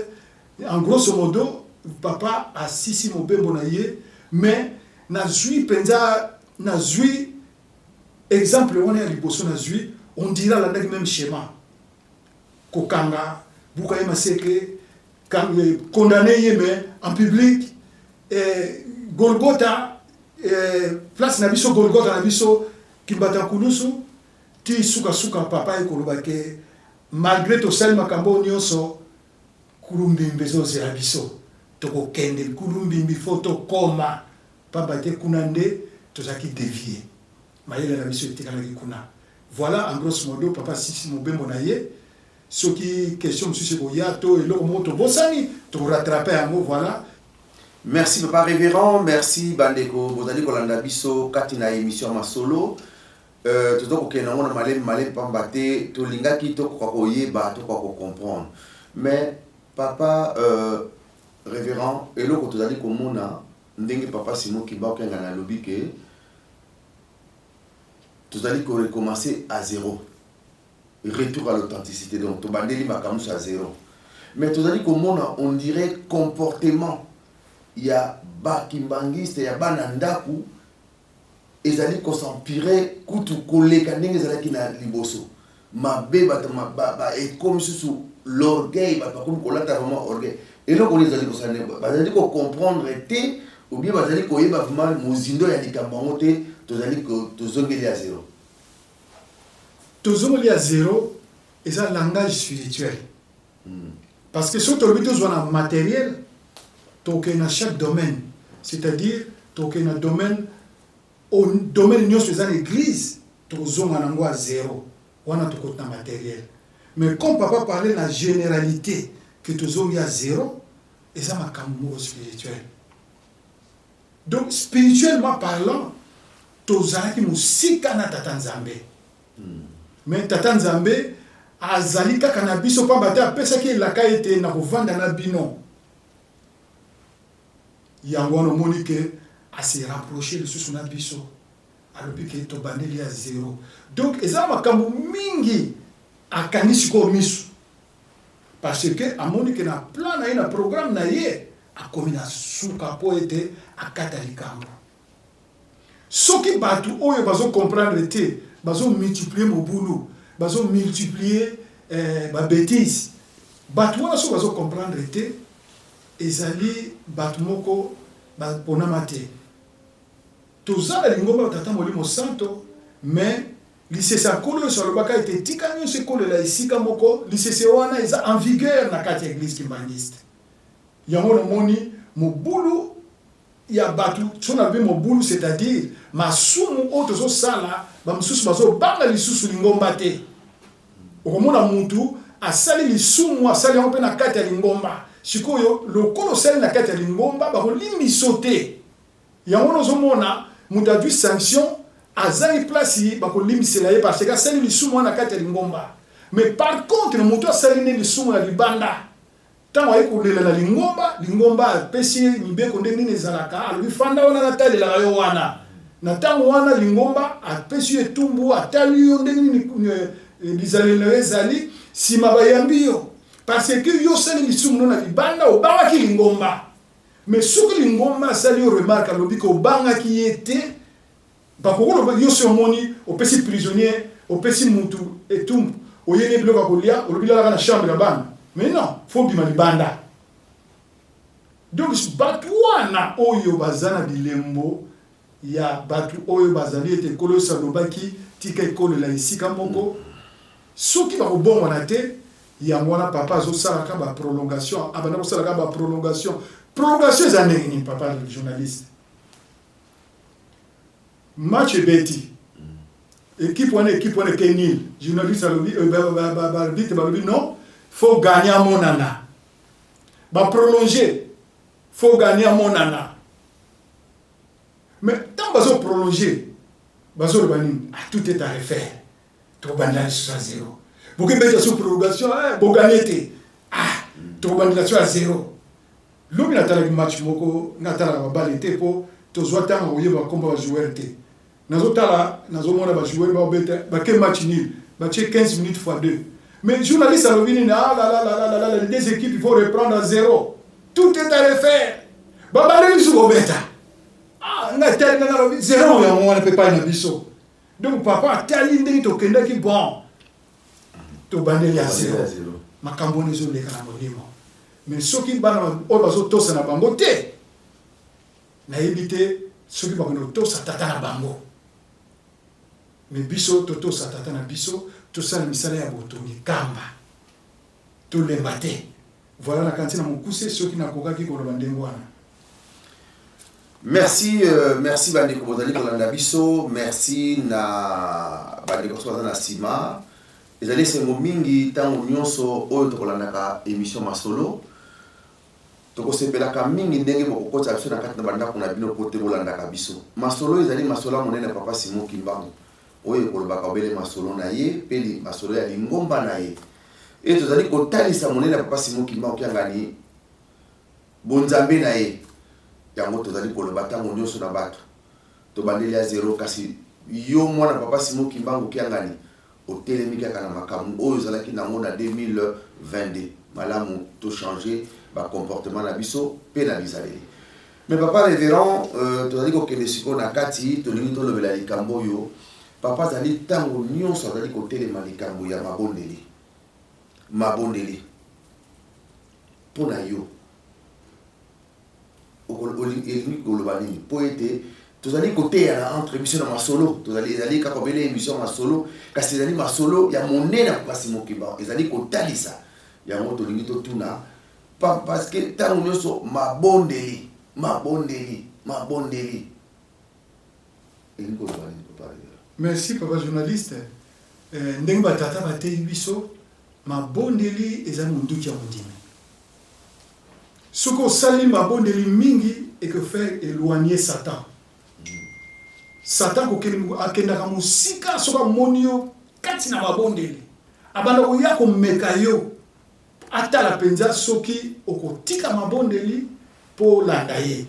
en grosso modo papa asisi mobembo na ye. Mais nazwi mpenza, nazwi exemple wana ya liboso, nazwi on dirait alandaki même schéma: kokanga buka ye maseke, condamné ye mais en public, Golgotha, place na biso, Golgotha na biso, Kimbata Nkulusu, ti sukasuka papa ekoloba ke malgré tosali makambo oyo nyonso, kulumbimbi ezozela biso, tokokende kulumbimbi, fo tokoma, pamba te kuna nde tozalaki dévié, mayele na biso etikalaki kuna. Voilà, en grosso modo papa sisi mobembo na ye. Soki question mosusu ekoya to eloko moko tobosani, tokorattraper yango. Voilà. Merci papa révérend, merci bandeko bozali kolanda biso kati na émission Masolo. Toza kokende yango na malemi malemi, pamba te tolingaki tokoka koyeba, tokoka kocomprendre. Mais papa révérend, eloko tozali komona ndenge papa Simon Kimbangu Kiangani alobi ke tozali korecommencer à zéro, retour à l'authenticité, donc tobandeli makambo nyonso à zéro. Mais tozali komona on dirait comportement ya bakimbangiste, ya bana ndako, ezali kos'empirer kutu koleka ndenge ezalaki na liboso. Mabe bato ekomi susu l'orgueil, bato bakomi kolata vraiment orgueil. Eloko nini ezali kosala? Bazali kocomprendre te ou bien bazali koyeba vraiment mozindo ya likambo yango te? Tozali tozongeli ya zéro. Tozongeli ya zéro eza langage spirituel, parce que soki tolobi tozwa na matériel, tokende na chaque domaine, c'est-à-dire tokende na domaine, domaine nyonso eza na église, tokozonga nango ya zéro wana, tokoti na matériel. Mais comme papa parlait na généralité que tozongi ya zéro, eza makambo moko spirituel. Donc spirituellement parlant, tozalaki mosika na tata Nzambe, mais tata Nzambe azali kaka na biso, pamba te apesaki elaka ete na kovanda na bino. Yango wana omoni ke ase rapprocher lisusu na biso, alobi ke tobandeli ya zéro. Donc eza makambo mingi akangi sikoyo miso, parce que amoni ke na plan na ye, na programme na ye, akomi na suka mpo ete akata likambo. Soki bato oyo bazocomprendre te, bazomultiplier mobulu, bazomultiplier babêtises, bato wana soki bazocomprendre te, ezali bato moko baponama te. Toza na lingomba ya tata Molimo Santo, mais lisese ya Nkolo nyonso alobaka ete tika nyonso ekolela esika moko, lisese wana eza en vigueur na kati ya église kimbangiste. Yango namoni mobulu ya bato. So nalobi mobulu, c'est-à-dire masumu oyo tozosala, bamosusu bazobanga lisusu lingomba te. Okomona mutu asali lisumu, asali yango mpe na kati ya lingomba. Sikoyo lokola osali na kati ya lingomba, bakolimbiso te. Yango wana ozomona moto azwi sanction, azangi place bakolimbisela ye, parce que asali lisumu wana na kati ya lingomba. Mais par contre moto asali nde lisumu na libanda, ntango aye kolela na lingomba, lingomba apesi ye mibeko ndenge nini ezalaka, alobi fanda wana, natalelaka yo wana. Na ntango wana lingomba apesi yo etumbu, atali yo ndenge nini bizaleli na yo ezali, nsima bayambi yo, parce que yo osali lisumu no na libanda, obangaki lingomba. Mais soki lingomba asali yo remarque, alobi ke obangaki ye te, bakokoloba yo si omoni opesi prisonnier, opesi mutu etumbu, oyeli biloko ya kolia, olobi lalaka na chambre ya bana. Mais non, faut bima libanda. Donc bato wana oyo baza na bilembo ya bato oyo bazali ete Nkolo Yesu alobaki tika ekolela esika moko. Soki bakobongwana te, yango wana papa azosalaka ba prolongation, abanda kosalaka ba prolongation. Prolongation eza ndenge nini papa journaliste? Match ebeti, equipe wana equipe wana eke nul, journaliste alobi euh, ba arbitre balobi non, faut gagner amonana. Ba prolonger, faut gagner amonana. Mais ntango bazo prolonger, bazoloba nini? Ah, tout est à refaire. Tokobandela lisusu à zero. Bokebeta sur prolongation, eh, boganye te. Ah, tokobandela sur à zero. Lobi natalaki match moko, natalaka babale te mpo tozwa ntango koyeba nkombo ya bajoueur te. Nazotala, nazomona bajoueur babeta, bake match nul, batie 15 minutes fois 2. Mais journaliste alobi nini? Ah là là là là là là, les deux équipes, il faut reprendre à zéro. Tout est à refaire. Babandeli lisusu kobeta. Ah, nga tali nga nalobi zéro yango wana mpe epai na biso. Donc papa atali ndenge tokendaki bon tobandeli ya zero makambo wana ezoleka na molimo mais soki bana oyo bazotosa na bango te nayebi te soki bakende kotosa tata na bango mais biso totosa tata na biso tosala misala ya botongi kamba tolemba te voilà nakanisi na mokuse soki nakokaki koloba ndenge wana. Merci, euh, merci bandeko bozali kolanda biso, merci na bandeko biso baza na nsima. Ezali esengo mingi ntango nyonso oyo tokolandaka emission masolo. Tokosepelaka mingi ndenge bokokotisa biso na kati na bandako na bino mpo te bolandaka biso. Masolo ezali masolo ya monene Papa Simon Kimbangu oyo ekolobaka obele masolo na ye mpe masolo ya lingomba na ye. E tozali kotalisa monene ya Papa Simon Kimbangu Kiangani Bonzambe na ye. Yango tozali koloba tango nionso na batu. Tobandeli ya zero kasi yo mwana Papa Simon Kimbangu Kiangani otelemi kaka na makambu oyo ozalaki nango na 2022. Malamu to changer ba comportement na biso pe na bizaleli. Mais papa reverend euh, tozali kokende sikoyo na kati, tolingi tolobela likambo oyo papa azali tango nionso azali kotelema likambo ya mabondeli. Mabondeli. Mpo na yo, elingi koloba nini? Mpo ete tozali koteyana entre biso na masolo, tozali ezali kaka obele emission ya masolo, kasi ezali masolo ya monene kasi mokimba ezali kotalisa yango. Tolingi totuna parce que ntango nyonso mabondeli, mabondeli, mabondeli elingi koloba nini, papa? Merci papa journaliste. Eh, ndenge batata bateyi biso Mabondeli eza monduki ya mondimi. Soki osali mabondeli mingi eko faire eloigner Satan. Satan kokende akendaka mosika soki amoni yo kati na mabondeli. Abanda koya komeka yo atala mpenza soki okotika mabondeli mpo olanda ye.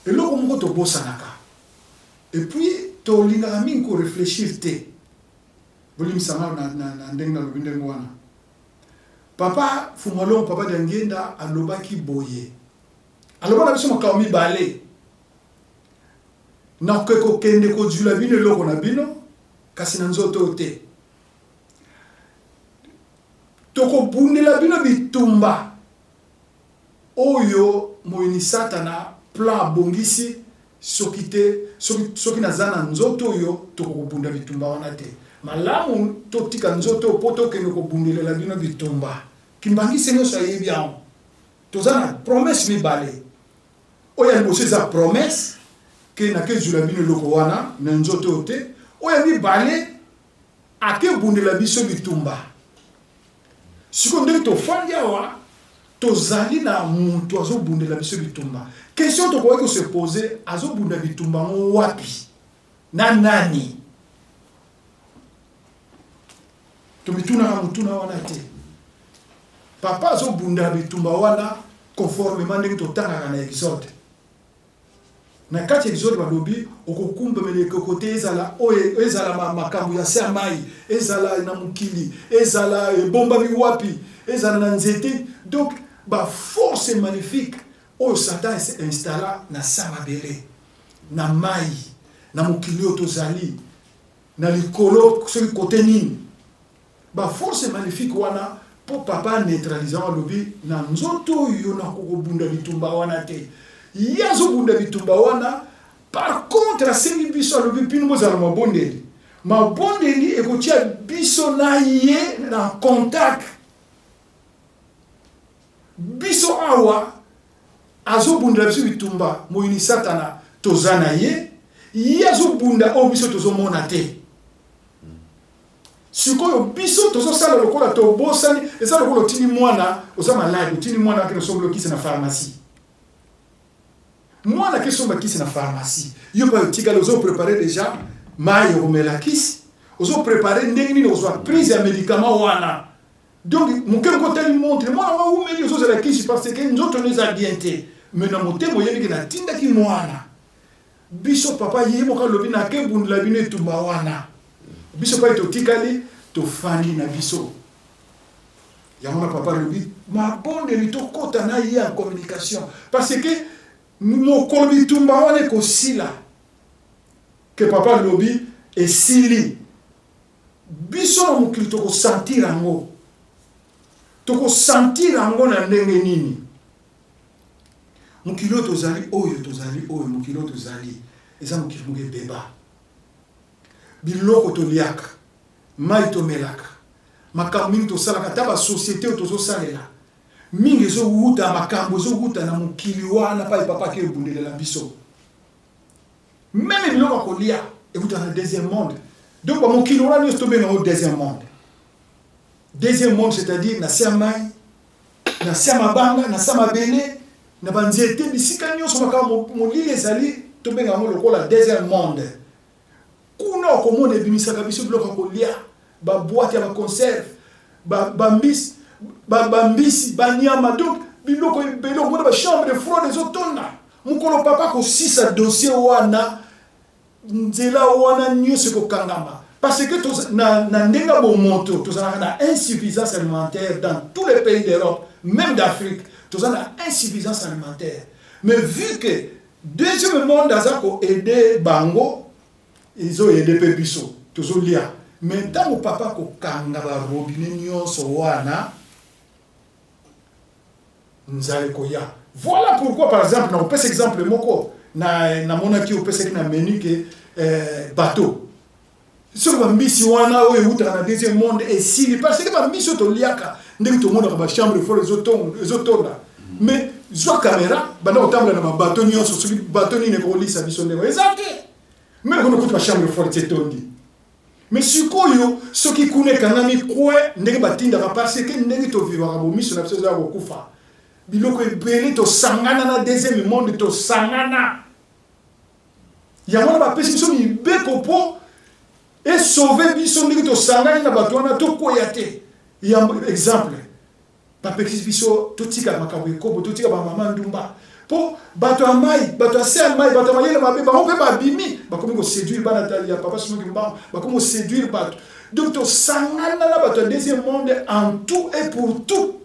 Eloko moko tobosanaka et puis tolingaka mingi ko reflechir te. Bolimbisa nga na, na, na ndenge nalobi ndenge wana. Papa Fumalongo, Papa Diangienda alobaki boye. Aloba na biso makambo mibale. Nakoki kokende kozwila bino eloko na bino, kasi na nzoto oyo te. Tokobundela bino bitumba Oyo moyini satana plan abongisi soki te soki soki naza na nzoto oyo toko kobunda bitumba wana te malamu totika nzoto oyo po tokende kobundelela bino bitumba kimbangiste nionso ayebi yango toza na promesse mibale oyo ya liboso eza promesse ke nakezwila bino eloko wana na nzoto oyo te oyo ya mibale akebundela biso bitumba Sikoyo ndenge tofandi awa tozali na mutu azobundela biso bitumba. Question tokoki ko se poser, azobunda bitumba yango wapi? Na nani? Tomitunaka motuna wana te. Papa azobunda bitumba wana conformement ndenge totangaka na Exode. Na kati ya Exode balobi okokumbamela ekeko te, ezala oyo ezala makambo ya se ya mayi, ezala na mokili, ezala ebombami wapi, ezala na nzete. Donc ba force maléfique oyo Satan installa na sa mabele, na mayi, na mokili oyo tozali, na likolo soki kote nini, Ba force malefique wana po papa a neutralise yango alobi na nzoto oyo nako kobunda bitumba wana te ye azobunda bitumba wana par contre asengi biso alobi bino bozala mabondeli. Mabondeli ekotia biso na ye na contact. Biso awa azobundela biso bitumba, moyini Satana toza na ye, ye azobunda oyo biso tozomona te. Sikoyo biso tozosala lokola tobosani, eza lokola otindi mwana, oza malade, otindi mwana akende kosomba kisi na pharmacie. Mwana ake somba kisi na pharmacie, yo pe otikali ozo preparer dejà mayi okomela kisi, ozo preparer ndenge nini okozwa prise ya medicament wana. Donc moke moke otali montre, mwana ngo awumeli ozozela kisi parce que nzoto no eza bien te, mais na motema oyebi ke natindaki mwana. Biso papa ye moko alobi nake bundela bino etumba wana, biso pai totikali tofandi na biso. Yango na papa alobi mabondeli tokota na ye en communication parce que mokolo bitumba wana ekosila ke papa alobi esili biso na mokili tokosentir yango tokosentir yango na ndenge nini mokili oyo tozali oyo tozali oyo mokili oyo tozali eza mokili moko ebeba biloko toliaka Mayi tomelaka, makambo mingi tosalaka, ata ba societe oyo tozosalela, mingi ezowuta, makambo ezowuta na mokili wana pai papa ake ebundelela biso. Meme biloko ya kolia ewuta na deuxième monde. Donc ba mokili wana nyonso tobenga yango deuxième monde. Deuxième monde, c'est-à-dire na se ya mayi, na se ya mabanga, na se ya mabele, na ba nzete, bisika nyonso makambo molili ezali, tobenga yango lokola deuxième monde. Kuna okomona ebimisaka biso biloko ya kolia, ba boite ya ba conserve, ba ba mbisi, ba ba mbisi, ba nyama donc biloko ebele okomona ba chambre froide ezotonda. Mokolo papa akosisa dossier wana nzela wana nyonso ekokangama parce que toza, na, na ndenge ya bomoto tozalaka na insuffisance alimentaire dans tous les pays d'Europe même d'Afrique toza na insuffisance alimentaire mais vu que Deuxième monde aza ko aider bango ezo aider pe biso tozo lia mais tango papa ako kanga ba robinet nionso wana nzala ekoya voilà pourquoi par exemple na kopesa exemple moko na namonaki opesaki na menu ke eh, bateau soki bambisi wana oyo ewutaka na deuxième monde esili parce que bambisi oyo toliaka ndenge tomonaka bachambre fort ezotonda mais zwa kamera banda kotambola na babato nyonso soki bato nini ekokolisa biso ndenge eza te meme kuna kutu bachambre fort etondi mais sikoyo soki kuna ekangami kwe ndenge batindaka parce que ndenge tovivaka bomiso na biso eza ya kokufa biloko ebele tosangana na deuxième monde tosangana Yango wana bapesi biso mibeko mpo esauve biso ndenge tosangani na bato wana tokweya te. Yambo, exemple, bapekisi biso totika makambo ekobo, totika bamama ndumba mpo bato ya mai, bato ya se ya mai, bato ya mayele mabe, bango mpe babimi, bakomi koseduire bana ya papa Simon Kimbangu, bakomi koseduire bato. Donc tosangana na bato ya deuxième monde en tout et pour tout.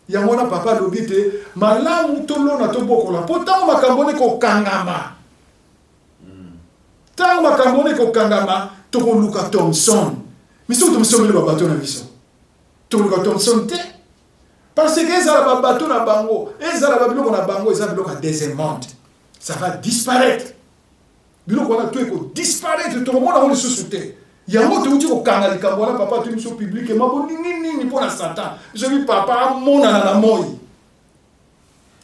Yango wana papa alobi ete malamu tolona tobokola mpo ntango makambo wana ekokangama, ntango makambo wana ekokangama tokoluka Thomson. Mais soki tomisombeli babato na biso, tokoluka Thomson te parce que ezala babato na bango, ezala babiloko na bango, eza biloko ya deuxième monde, ça va disparaître. Biloko wana tout eko disparaître, tokomona yango lisusu te. Yango touti kokanga likambo wana, papa atuni biso publiquement, bolingi nini mpo na Satan? Biso papa amonana na moi,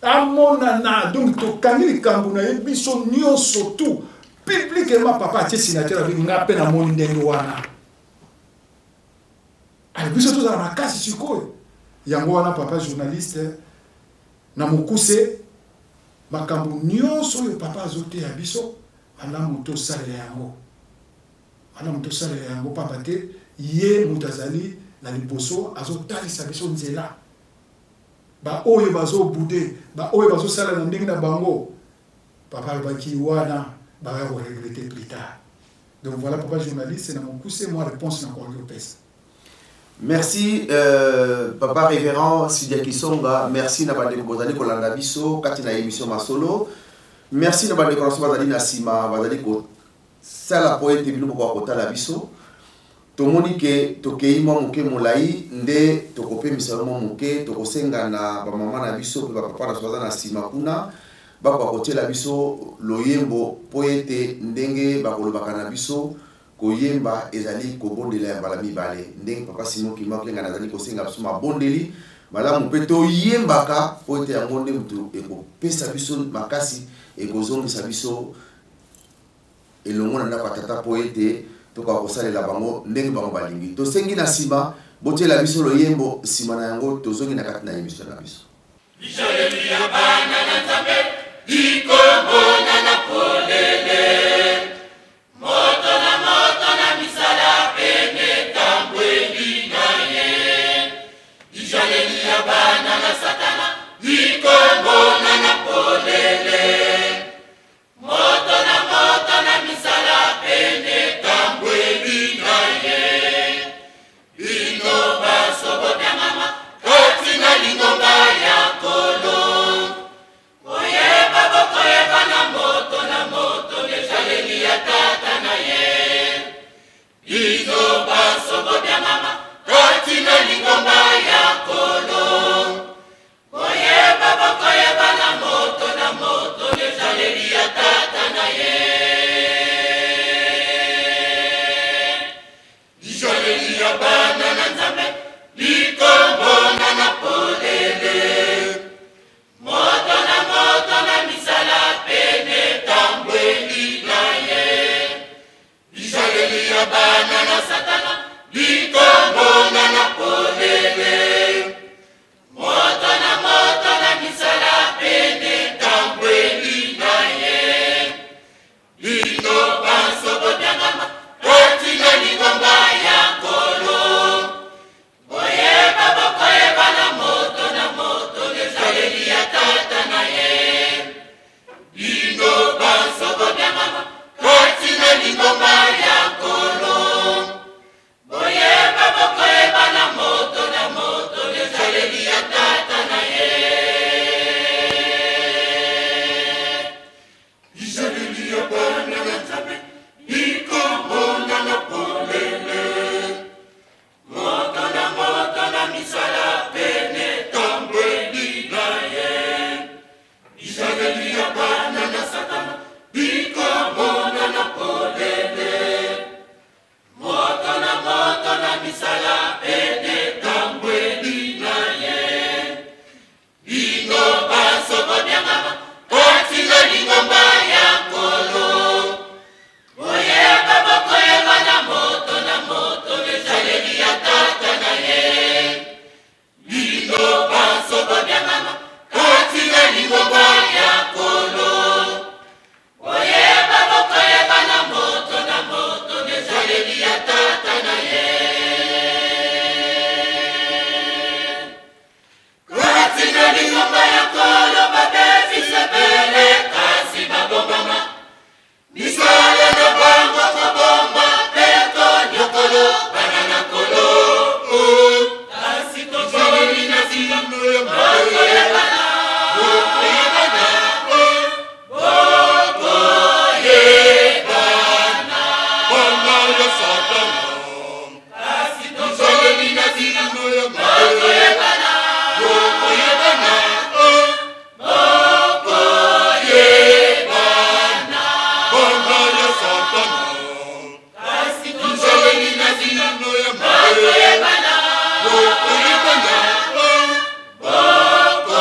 amonana. Donc tokangi likambo na ye biso nyonso tout publiquement. Papa atie signature abi nga mpe namoni ndenge wana. Ale biso tozala makasi sikoyo. Yango wana papa journaliste, na mokuse, makambo nyonso oyo papa azoteya biso, malamu tosalela yango. Malamu tosalela yango pamba te ye moto azali na liboso, azotalisa biso nzela. Ba oyo bazo bouder, ba oyo bazosala na ndenge na bango, papa alobaki wana baya ko regretter plus tard. Donc voilà papa journaliste, na mokuse mwa reponse nakoki kopesa. Merci euh, papa révérend Sidia Kisonga, merci na bandeko bozali kolanda biso kati na émission Masolo. Merci na bandeko na biso bazali na sima, bazali kosala po ete bino bokoka kotala biso. Tomoni ke tokei mwa moke molai nde tokopemisa yo mwa moke, tokosenga na bamama na biso mpe bapapa na biso baza na sima kuna bakoka kotiela biso loyembo mpo ete ndenge bakolobaka na biso. Koyemba ezali kobondela ya mbala mibale. Ndenge Papa Simon Kimbangu Kiangani azali kosenga biso mabondeli malamu mpe toyembaka mpo ete yango nde moto ekopesa biso makasi, ekozongisa biso elongo na ndako ya Tata mpo ete tokoka kosalela bango ndenge bango balingi. Tosengi na nsima botiela biso loyembo, nsima na yango tozongi na kati na emission na biso. Bizaleli ya bana na Nzambe bikomonana polele. Moto na moto na misala mpe metambweli na ye. Bizaleli ya bana na Satana bikomonana polele. Moto na moto na misala mpe metambweli na ye. Bino banso bobiangama kati na lingomba ya Nkolo. Koyeba bokoyebana moto na moto n'ezaleli ya tata na ye. Bino banso bobiangama kati na lingomba ya Nkolo. Koyeba bokoyebana moto na moto n'ezaleli ya tata na ye. Bizaleli ya bana na Nzambe bikomonana polele. Moto na moto na misala mpe n'etambweli na ye. Bizaleli ya bana na Satana bikomonana polele. Moto na moto na misala mpe n'etambweli na ye. Bino banso bobiangama kati na lingomba ya Nkolo. Boyeba bokoyebana moto na moto n'ezaleli ya tata na ye. Bino banso bobiangama kati na lingomba ya Nkolo. Boyeba bokoyebana moto na moto n'ezaleli ya tata na ye. Bizaleli ya bana na Nzambe bikomonana polele. Moto na moto na misala mpe n'etambweli na ye. Bizaleli ya bana na Satana bikomonana polele. Moto na moto na misala mpe n'etambweli na ye. Bino banso bobiangama kati na lingomba ya Nkolo. Boyeba bokoyebana moto na moto n'ezaleli ya tata na ye. Bino banso bobiangama kati na lingomba ya Nkolo. Boyeba bokoyebana moto na moto n'ezaleli ya tata na ye. Kati na lingomba ya Nkolo babebisa ebele kasi babombama. Misala na bango kobomba mpe konyokolo bana na Nkolo. Kasi tozali na sika bokoyebana, bokoyebana, bokoyebana. Bana ya Satana. Kasi tozali na sika bokoyebana, bokoyebana, bokoyebana. Bana ya Satana. Kasi tozali na sika bokoyebana, bokoyebana, bokoyebana.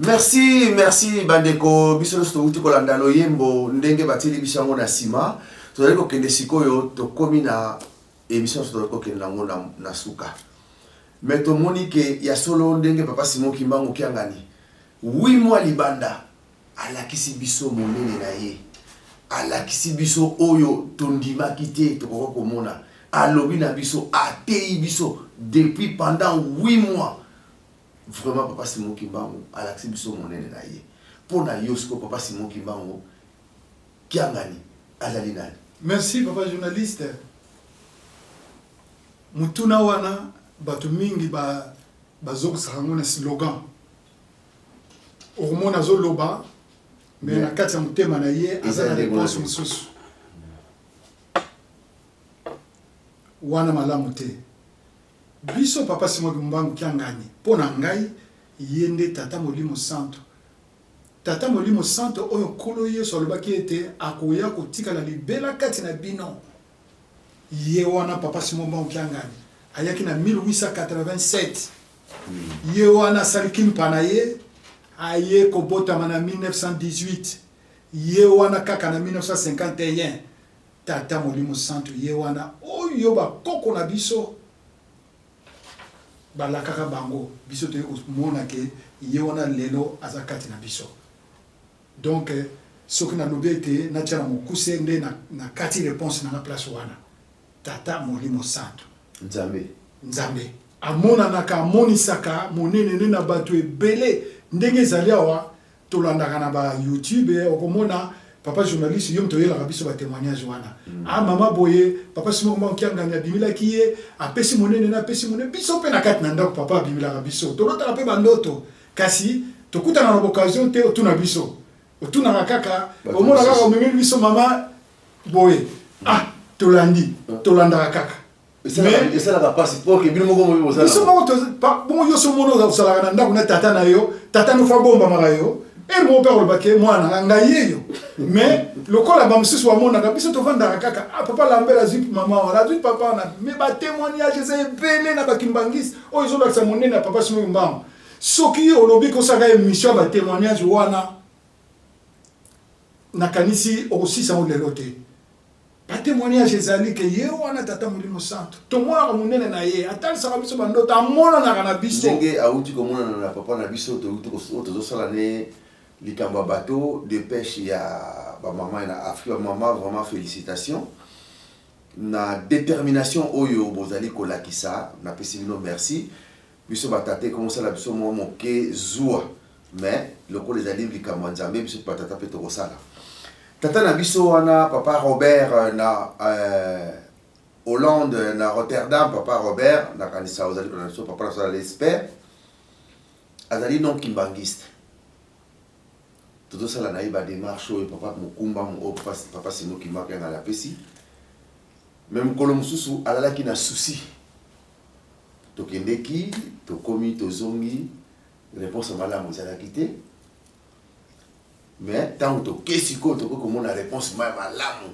Merci, merci bandeko, biso nyonso towuti kolanda loyembo ndenge batieli biso yango na nsima. Tozali kokende sikoyo, tokomi na émission nyonso tozali kokende yango na, na suka. Mais tomoni ke ya solo ndenge papa Simon Kimbangu Kiangani 8 mois libanda Alakisi biso monene na ye. Alakisi biso oyo tondimaki te tokoka komona. Alobi na biso, ateyi biso depuis pendant 8 mois. Vraiment papa Simon Kimbangu alakisi biso monene na ye. Mpo na yo sikoyo papa Simon Kimbangu Kiangani azali nani? Merci papa journaliste. Motuna wana bato mingi ba bazokisaka yango na slogan. Okomona azo loba mais na kati ya motema na ye aza na reponse mosusu. Wana malamu te. Biso papa Simon Kimbangu Kiangani mpo na ngai ye nde tata molimo santo. Tata molimo santo oyo Nkolo Yesu alobaki ete akoya kotikala libela kati na bino. Ye wana papa Simon Kimbangu Kiangani ayaki na 1887. Ye wana asali kimpa na ye, aye kobotama na 1918. Ye wana kaka na 1951, Tata Molimo Santu ye wana oyo bakoko na biso balakaka bango, biso toye komona ke ye wana lelo aza kati na biso. Donc soki nalobi ete natia na mokuse nde nakati reponse na nga place wana. Tata Molimo Santu. Nzambe. Nzambe amonanaka, amonisaka monene ne na bato ebele. Ndenge ezali awa, tolandaka na ba YouTube, okomona papa journaliste, yo moto oyelaka biso ba temoignage wana. Ah mama boye, papa Simon Kimbangu Kiangani abimelaki ye, apesi monene ne, apesi monene. Biso pe na kati na ndako papa abimelaka biso, tolotaka pe ba ndoto, kasi tokutana na ba occasion te otuna biso. Otunaka kaka, omona kaka omemeli biso mama boye. Ah, tolandi, tolandaka kaka. Esalaka pasi po ke bino moko moyebi bosala. Biso moko to bongo yo so mona osalaka na ndako na tata na yo, tata no fa bombamaka yo. Heure moko pe akoloba ke mwana na ngai ye yo. Mais lokola ba mosusu bamonaka biso tovandaka kaka, ah papa Lambert azui mama wana, azui papa wana. Mais ba temoignage eza ebele na ba kimbanguiste oyo ezolakisa monene ya papa Simon Kimbangu. Soki olobi kosaka emission ya ba temoignage wana, nakanisi okosisa yango lelo te. Ba temoignage ezali ke ye wana Tata Molimo Santu, tomonaka monene na ye, atalisaka biso ba ndoto, amonanaka na biso. Ndenge awuti komonana na papa na biso, towuti oyo tozosala ne likambo ya bateau de peche ya ba mama na Afrique. Ba mama vraiment felicitations na determination oyo bozali kolakisa, napesi bino merci. Biso ba tata ekomi kosala biso mua moke zuwa mais lokola ezali likambo ya Nzambe biso ba tata pe tokosala. Tata na biso wana papa Robert na Hollande na Rotterdam, papa Robert nakanisa ozali kolanda biso, papa na biso azali expert, azali non kimbanguiste. Tozosala na ye ba demarche oyo papa mokumba oyo papa, papa Simon Kimbangu Kiangani apesi. Mais mokolo mosusu alalaki na souci. Tokendeki, tokomi, tozongi, reponse ya malamu ezalaki te. Mais tango toke sikoyo tokoki komona reponse ya malamu.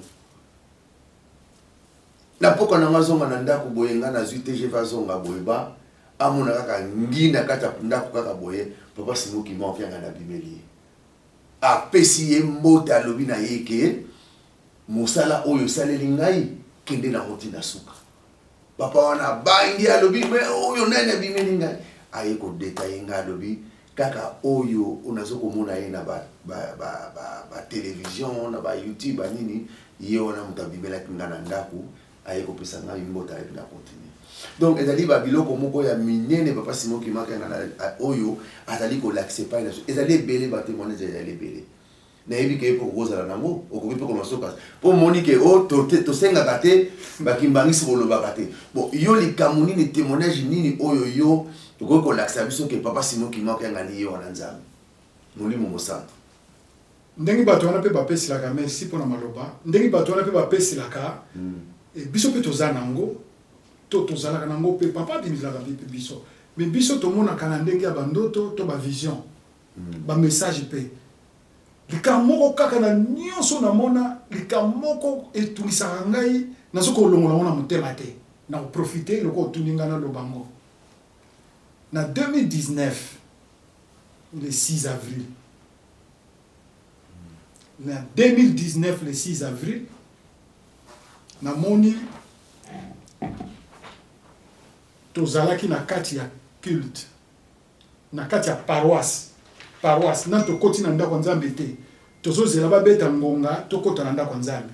Na pokwa na nga azonga na ndako boye, nga nazwi TGV azonga boye ba amona kaka ngi na kati ya ndako kaka boye, papa Simon Kimbangu Kiangani abimeli ye. Apesi ye mbote alobi na ye ke mosala oyo osaleli ngai kende nango ti na suka. Papa wana abangi alobi mais oyo nani abimeli ngai? Aye ko detailler ngai alobi kaka oyo nazo komona ye na ba ba ba ba, ba television na ba YouTube ba nini, ye wana moto abimelaki ngai na ndaku aye kopesa ngai mbote ayebi na continuer. Donc ezali ba biloko moko ya minene papa Simon Kimbangu oyo azali kolakisa epai na biso. Ezali ebele ba temoignage ezali ebele. Nayebi ke yo pe okoki kozala nango, okoki pe koloba soki po omoni ke oh tosengaka te ba kimbanguiste bolobaka te. Bon yo likambo nini, temoignage nini oyo yo okoki kolakisa biso ke papa Simon Kimbangu Kiangani ye wana Nzambe molimo mosantu? Ndenge bato wana pe bapeselaka merci pona maloba, ndenge bato wana pe bapeselaka biso pe toza nango to tozalaka nango pe papa abimiselaka pe biso mais biso tomonaka na ndenge ya ba ndoto to ba vision. Ba message pe. Likambo moko kaka na nionso na mona, likambo moko etungisaka ngai, nazo kolongola yango na motema te. Nako profiter lokola otuni ngai naloba yango. Na 2019, le 6 avril, na 2019 le 6 avril, namoni tozalaki na kati ya culte. Na kati ya paroisse, paroisse, nanu tokoti na ndako ya Nzambe te, tozo zela ba beta ngonga tokota na ndako ya Nzambe.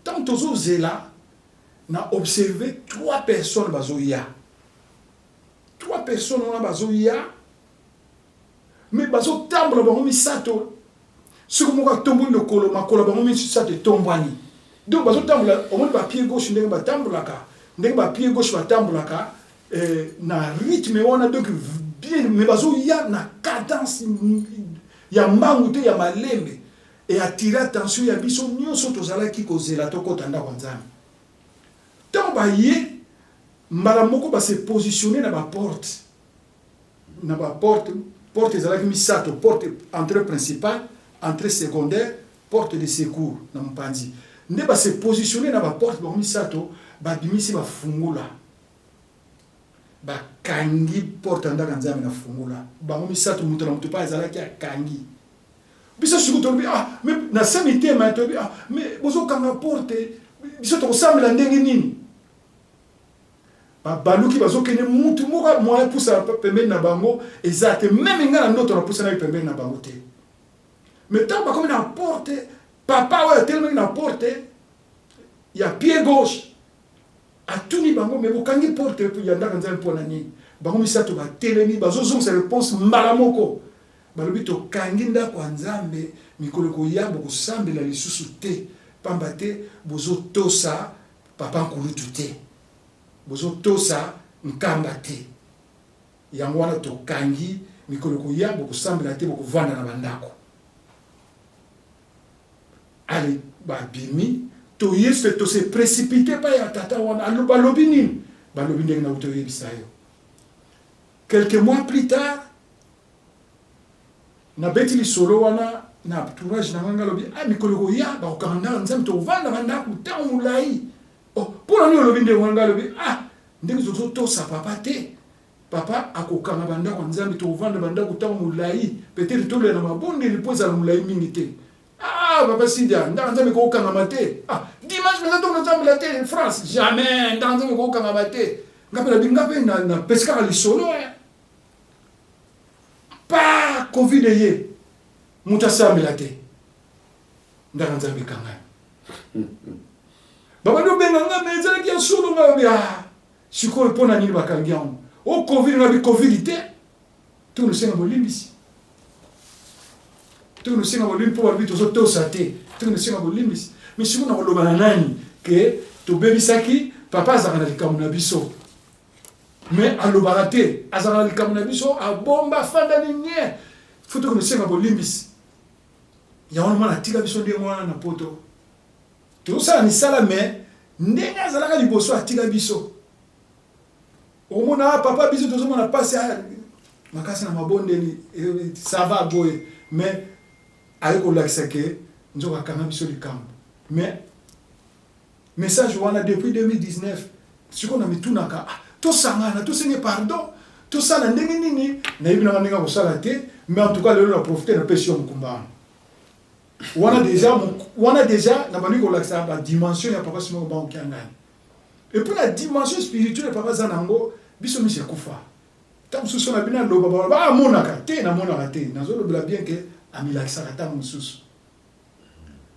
Tango tozo zela, na observer trois personnes bazo ya. Trois personnes wana bazo ya, mais bazo tambola bango misato, soki moko atomboli lokolo, makolo ya bango misato etombwani. Donc bazo tambola, omoni ba pied gauche ndenge ba tambolaka, ndenge ba pied gauche ba tambolaka, Eh, na rythme wana donc bien mais bazoya na cadence ya mbangu te ya malembe e attire attention ya biso nyonso tozalaki kozela tokota ndako ya Nzambe. Ntango baye mbala moko ba se positionner na ba porte na ba porte porte ezalaki misato, porte entrée principale, entrée secondaire, porte de secours na mopanzi. Nde ba se positionner na ba porte bango misato, babimisi ba fungola. Ba kangi porte ya ndako ya Nzambe na fungola. Bango misatu moto na moto pa azalaki akangi. Biso sikoyo tolobi ah mais na se mitema tolobi ah mais bozo kanga porte biso tokosambela ndenge nini? Babaluki bazokende mutu moko moyen pusa pembeni na bango eza te meme nga na ndoto na pusanaki pembeni na bango te. Mais tango bakomi na porte papa oyo atelemaki na porte ya pied gauche Atuni bango, mais bokangi porte ya ndako ya Nzambe mpo na nini? Bango misato batelemi, bazozongisa reponse mbala moko. Balobi, tokangi ndako ya Nzambe, mikolo ekoya bokosambela lisusu te, pamba te bozotosa papa nkulutu te, bozotosa Nkamba te. Yango wana tokangi, mikolo ekoya bokosambela te, bokovanda na bandako. Allez ba bimi toye se to se precipiter epai ya tata wana alo balobi nini? Balobi ndenge nawuti oyebisa yo. Quelques mois plus tard nabeti lisolo wana na entourage na nga nga alobi ah mikolo ekoya bakokanga ndako ya Nzambe tokovanda ba ndako ntango molai. Oh mpo na nini olobi ndenge wana? Nga alobi ah ndenge tozotosa papa te Papa akokanga ba ndako ya Nzambe, tokovanda ba ndako tango molayi, peut-etre tolela na mabondeli po ezala molayi mingi te. Ah papa Sidia, ndako ya Nzambe ekokangama te. Ah dimanche penza tokende kosambela te France, jamais ndako ya Nzambe ekokangama te. Nga pe nabi nga pe na napesi kaka lisolo eh. Pa Covid eye, moto asambela te. Ndako ya Nzambe ekangami. Babandi obenga nga mais ezalaki ya solo nga lobi ah Sikoyo pona nini bakangi yango? Oh covid nga bi covid te. Tokende kosenga bolimbisi. Tokende kosenga bolimbisi po balobi tozo tosa te. Tokende kosenga bolimbisi. Mais sikoyo nakoloba na nani que tobebisaki papa azalaka na likambo na biso. Mais alobaka te, azalaka na likambo na biso, abomba afandani nye. Faut tokende kosenga bolimbisi. Yango wana mwana atika biso ndenge wana na poto. Tozosala misala mais ndenge azalaka liboso atika biso. Okomona ah papa biso tozomona pasi ah makasi na mabondeli ça va boye mais aye kolakisa ke nzoka akanga biso likambo mais message wana depuis 2019 sikoyo na mitunaka ah, tosangana tosenge pardon tosala ndenge nini nayebi nanga ndenge akosala te mais en tout cas lelo na profite napesi yo mokumba wana Wana dejà wana dejà na bandi kolakisa ba dimension ya papa Simon Kimbangu Kiangani. Et puis na dimension spirituelle papa aza nango biso miso ekufa. Tango mosusu na bino aloba baloba amonaka te namonaka te nazolobela bien ke amilakisaka tango mosusu.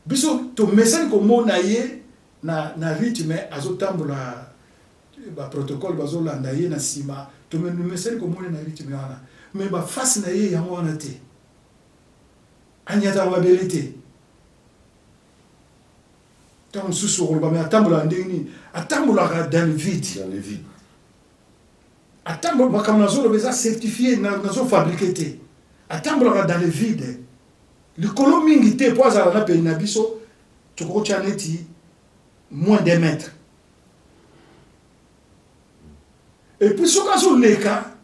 Biso tomesani komona ye na, na rythme azotambola ba protocole bazolanda ye na nsima tomesani komona na rythme wana mais ba face na ye yango wana te. Anyataka mabele te. Ntango mosusu okoloba me atambolaka ndenge nini? Atambolaka dans le vide. Dans le vide. Atambola makambo nazoloba eza certifie, nazo fabriquer te. Atambolaka dans le vide. Likolo mingi te po azala na pene na biso, tokoki kotia neti moins d'un mètre. Et puis soki azoleka,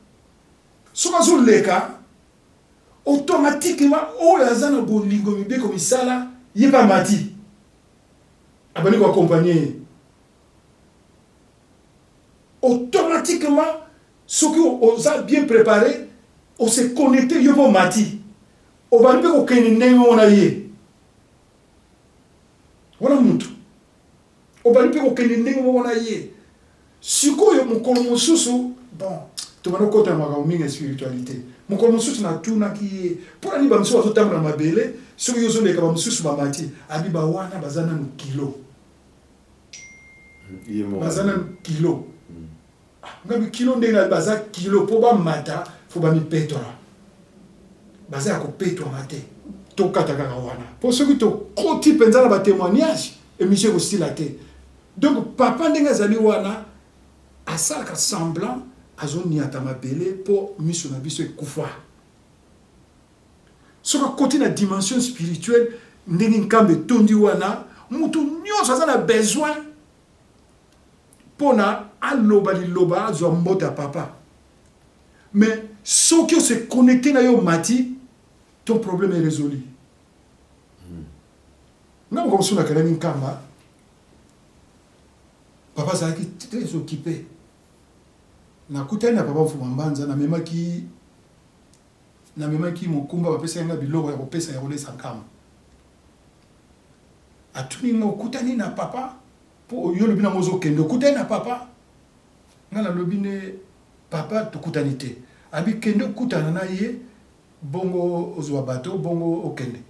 soki azoleka automatiquement oyo aza na bolingo mibeko misala ye mpe amati abandi ko accompagner ye automatiquement. Soki oza bien préparé, ose connecte, yo mpe omati, obandi mpe kokende ndenge moko na ye wana. Mutu obandi mpe kokende ndenge moko na ye. Sikoyo mokolo mosusu, bon, tobanda kokota na makambo mingi ya spiritualité. Mokolo mosusu natunaki ye mpo na nini bamosusu bazotambola na mabele, soki yo ozoleka bamosusu bamati. Abi bawana baza nanu kilo, baza nanu kilo. Ngabi kilo ndenge na baza kilo, mpo bamata fo bamipetola, baza ya kopetwama te. Tokata kaka wana, mpo soki tokoti mpenza na batémoignage, émission ekosila te. Donc papa ndenge azali wana, asalaka semblant azoniata mabele mpo miso na biso ekufa. Soki akoti na dimension spirituelle, ndenge Nkamba etondi wana, mutu nyonso aza na besoin mpona aloba liloba, azwa mbote ya papa. Mais soki ose connecte na yo, mati, ton problème est résolu. Nga moko mosusu nakelaki Nkamba, papa azalaki très occupé. Nakutani na papa Mfuma Mbanza, namemaki mokumba, bapesaki nga biloko ya kopesa, ya kolesa Nkamba. Atuni nga: "Okutani na papa? Mpo yo olobi nango ozokende, okutani na papa?" Nga nalobi ne: "Papa, tokutani te." Abi: "Kende okutana na ye, bongo ozwa bato, bongo okende."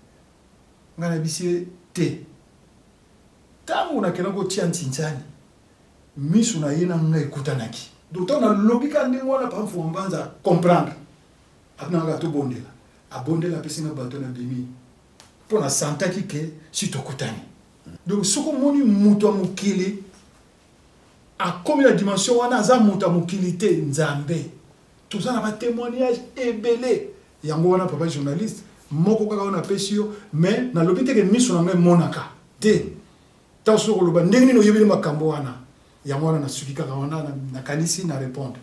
Nga nayebisi ye te. Ntango nakenda kotia ntsintsani, miso na ye na ngai ekutanaki. Donc ntango nalobi kaka ndenge wana, papa Mfuma Mbanza comprendre, atunaka kaka tobondela. Abondela, apesi nga bato, na bimi, mpo nasantaki ke si tokutani. Donc soki omoni moto ya mokili akomi na dimension wana, aza moto ya mokili te, Nzambe. Toza na batémoignage ebele. Yango wana, papa journaliste, moko kaka oyo napesi yo, mais nalobi te ke miso na ngai emonaka te. Ntango soki koloba ndenge nini oyebeli makambo wana, yango wana nasuki kaka wana, nakanisi na répondre.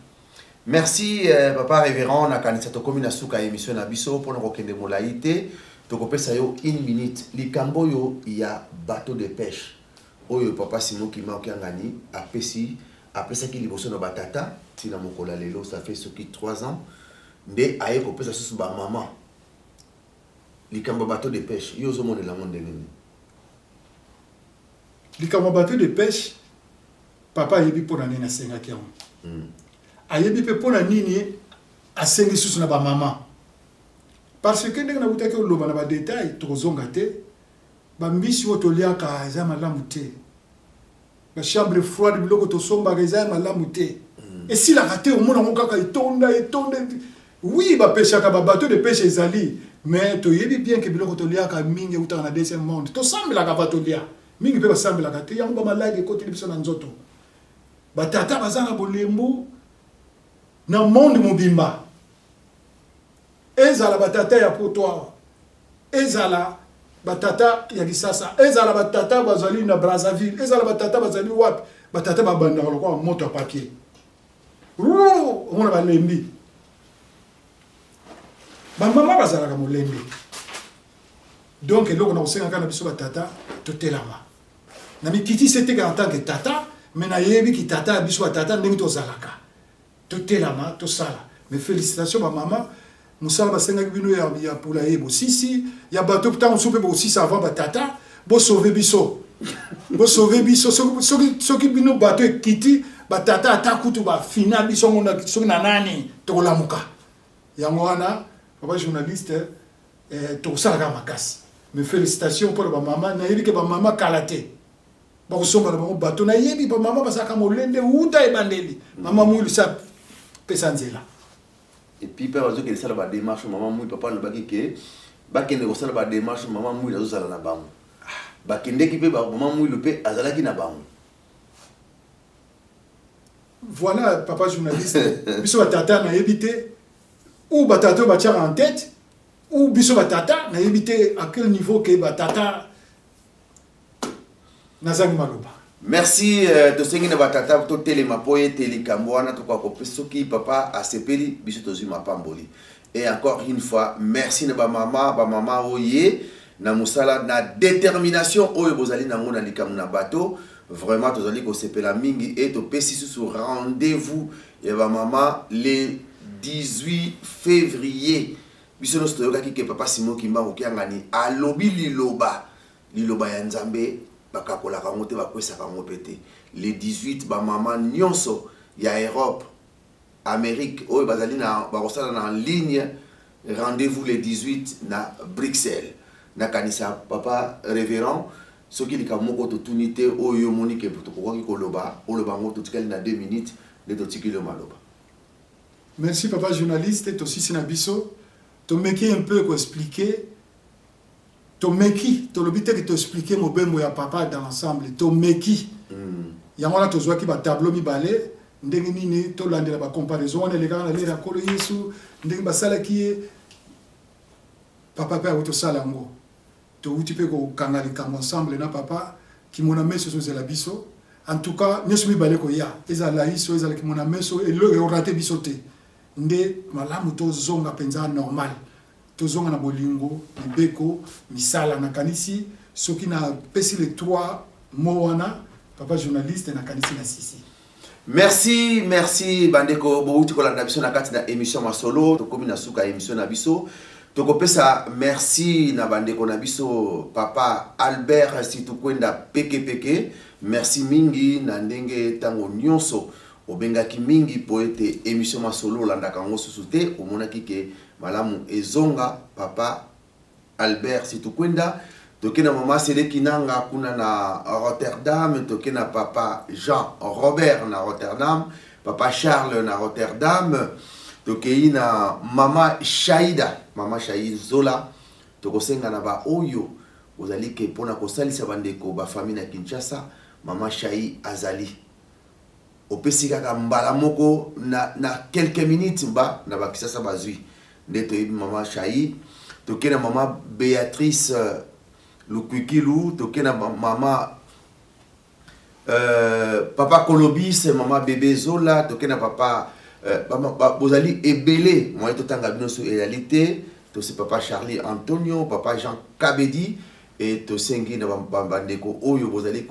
Merci papa révérend. Nakanisa tokomi na suka ya émission na biso. Mpona kokende molai te, tokopesa yo une minute. Likambo oyo ya bateau de pêche oyo papa Simon Kimbangu Kiangani apesi, apesaki liboso na batata, ntina mokolo ya lelo, ça fait soki 3 ans nde aye kopesa susu bamama likambo ya bateau de pêche, yo ozomonela yango ndenge nini? Likambo ya bateau de pêche, papa ayebi mpo na nini asengaki yango. Ayebi mpe mpo na nini asengi susu na bamama, parce que ndenge nakutaki oloba na badetail, tokozonga te. Bambisi oyo toliaka eza malamu te, bachambre froide, biloko tosombaka eza ya malamu te, esilaka te. Omona yango kaka etonda, etonda. Oui, bapeshaka, babateau de pêche ezali, mais toyebi bien ke biloko toliaka mingi eutaka na deuxième monde. Tosambelaka va tolia mingi mpe basambelaka te, yango bamaladi ekoteli biso na nzoto. Batata baza na bolembu na monde mobimba, ezala batata ya poto awa, ezala batata ya Kisasa, ezala batata bazali na Brazzaville, ezala batata bazali wapi. Batata babandaka lokola moto ya papier, omona balembi. Bamama bazalaka molembe. Donc eloko na kosengaka na biso batata, totelama na mikitisi eteka en tant que tata, mais nayebi ki tata ya biso batata ndenge tozalaka. Totelama, tosala. Mais félicitation bamama, mosala basengaki bino ya pula ye bosisi, ya bato ntango mosusu mpe bokosisa avant batata. Bosauve biso, bosauve biso. Soki bino bato ekiti, batata ata kutu bafina biso ngo soki na nani, tokolamuka. Yango wana, papa journaliste, tokosala kaka makasi. Mais félicitation mpona bamama. Nayebi ke bamama kala te bakosomba na bango bato. Nayebi bamama bazalaka molende wuta ebandeli. Mama Mwilu sa pesa nzela. Et puis mpe bazokende sala badémarche. Mama Mwi, papa alobaki ke Bakende kosala ba demarche, mama Mwilu azozala na bango. Bakendeki mpe mama Mwilu mpe azalaki na bango. Voilà, papa journaliste, biso batata nayebi te ou batata oyo batiaka en tête ou biso batata nayebi te à quel niveau ke batata nazangi maloba. Merci, tosengi na batata totelema mpo ete likambo wana tokoka kopesa soki papa asepeli biso tozwi mapamboli. Et encore une fois, merci na bamama, bamama oye na mosala na détermination oyo bozali nango na likambo na bato. Vraiment tozali kosepela mingi et topesi susu rendez-vous ya bamama le 18 février. Biso nyonso toyokaki ke papa Simon Kimbangu Kiangani alobi liloba, liloba ya Nzambe bakakolaka yango te, bakwesaka yango mpe te. Le 18 bamama nyonso ya Europe, Amérique oyo bazali na bakosala na en ligne, rendez-vous le 18 na Bruxelles. Nakanisa papa révérend, soki likambo moko totuni te oyo omoni ke tokokaki koloba, oloba yango, totikali na 2 minutes nde totikeli yo maloba. Merci papa journaliste, tosisi na biso tomeki un peu koexpliquer, tomeki, tolobi te ke toexpliquer mobembo ya papa dans l'ensemble, tomeki. Yango wana tozwaki batableau mibale, ndenge nini tolandela bacomparaison wana elekaka na lere ya Nkolo Yesu, ndenge basalaki ye papa mpe awuti tosala yango. Towuti mpe kokanga likambo ensemble na papa kimona meso ezozela biso. En tout cas nyonso mibale koya, ezala iso ezala kimona meso, erater biso te. Nde malamu tozonga mpenza normal, tozonga na bolingo, mibeko, misala. Nakanisi soki napesi les trois mots wana papa journaliste, nakanisi na sisi. Merci, merci bandeko bowuti kolanda biso na kati na émission Masolo. Tokomi na suka ya émission na biso. Tokopesa merci na bandeko na biso papa Albert Situkwenda Peke Peke. Merci mingi na ndenge ntango nyonso obengaki mingi po ete émission Masolo olandaka yango susu te, omonaki ke malamu ezonga. Papa Albert Situkwenda, toke na mama Seleki Nanga kuna na Rotterdam, toke na papa Jean Robert na Rotterdam, papa Charles na Rotterdam, tokei na mama Shaida, mama Shaida Zola. Tokosenga na ba oyo ozali ke mpona kosalisa bandeko bafamille na Kinshasa, mama Shai azali opesi kaka mbala moko na quelques minutes ba na bakisasa bazwi nde toyebi mama Shai. Toke na mama Béatrice Lukwikilu, toke na mama papa Kolobis, mama Bebe Zola, toke na papa bozali ebele moye totanga bino so ezali te. Tosi papa Charlie Antonio, papa Jean Kabedi, e tosengi na bandeko oyo bozali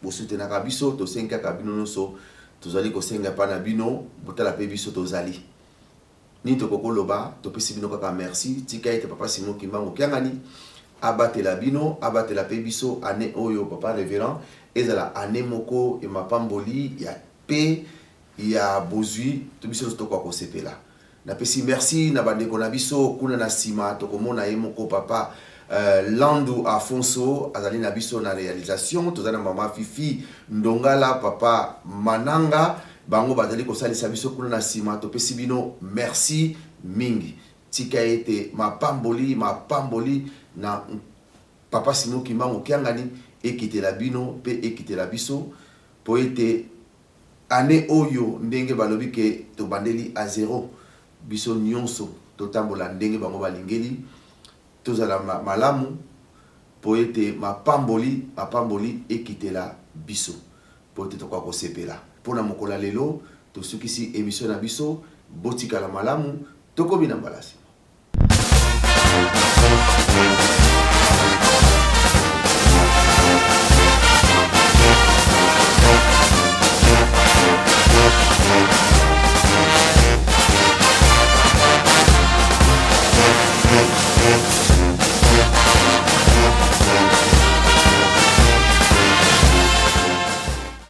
bosutenaka biso, tosengi kaka bino nyonso, tozali kosenga epai na bino botala mpe biso tozali nini tokoki koloba. Topesi bino kaka merci. Tika ete papa Simon Kimbangu Kiangani abatela bino, abatela mpe biso. Année oyo, papa révérend, ezala année moko ya mapamboli ya pe ya bozwi to biso nyonso tokoka kosepela. Napesi merci na bandeko na biso kuna na nsima. Tokomona ye moko papa Landu Afonso azali na biso na réalisation. Toza na mama Fifi Ndongala, papa Mananga, bango bazali kosalisa biso kuna na nsima. Topesi bino merci mingi. Tika ete mapamboli, mapamboli na papa Simon Kimbangu Kiangani ekitela bino mpe ekitela biso, po ete année oyo ndenge balobi ke tobandeli a zero, biso nyonso totambola ndenge bango balingeli, tozala malamu po ete mapamboli, mapamboli ekitela biso po ete tokoka kosepela. Mpona mokolo ya lelo tosukisi émission na biso. Botikala malamu, tokomi na mbala nsima.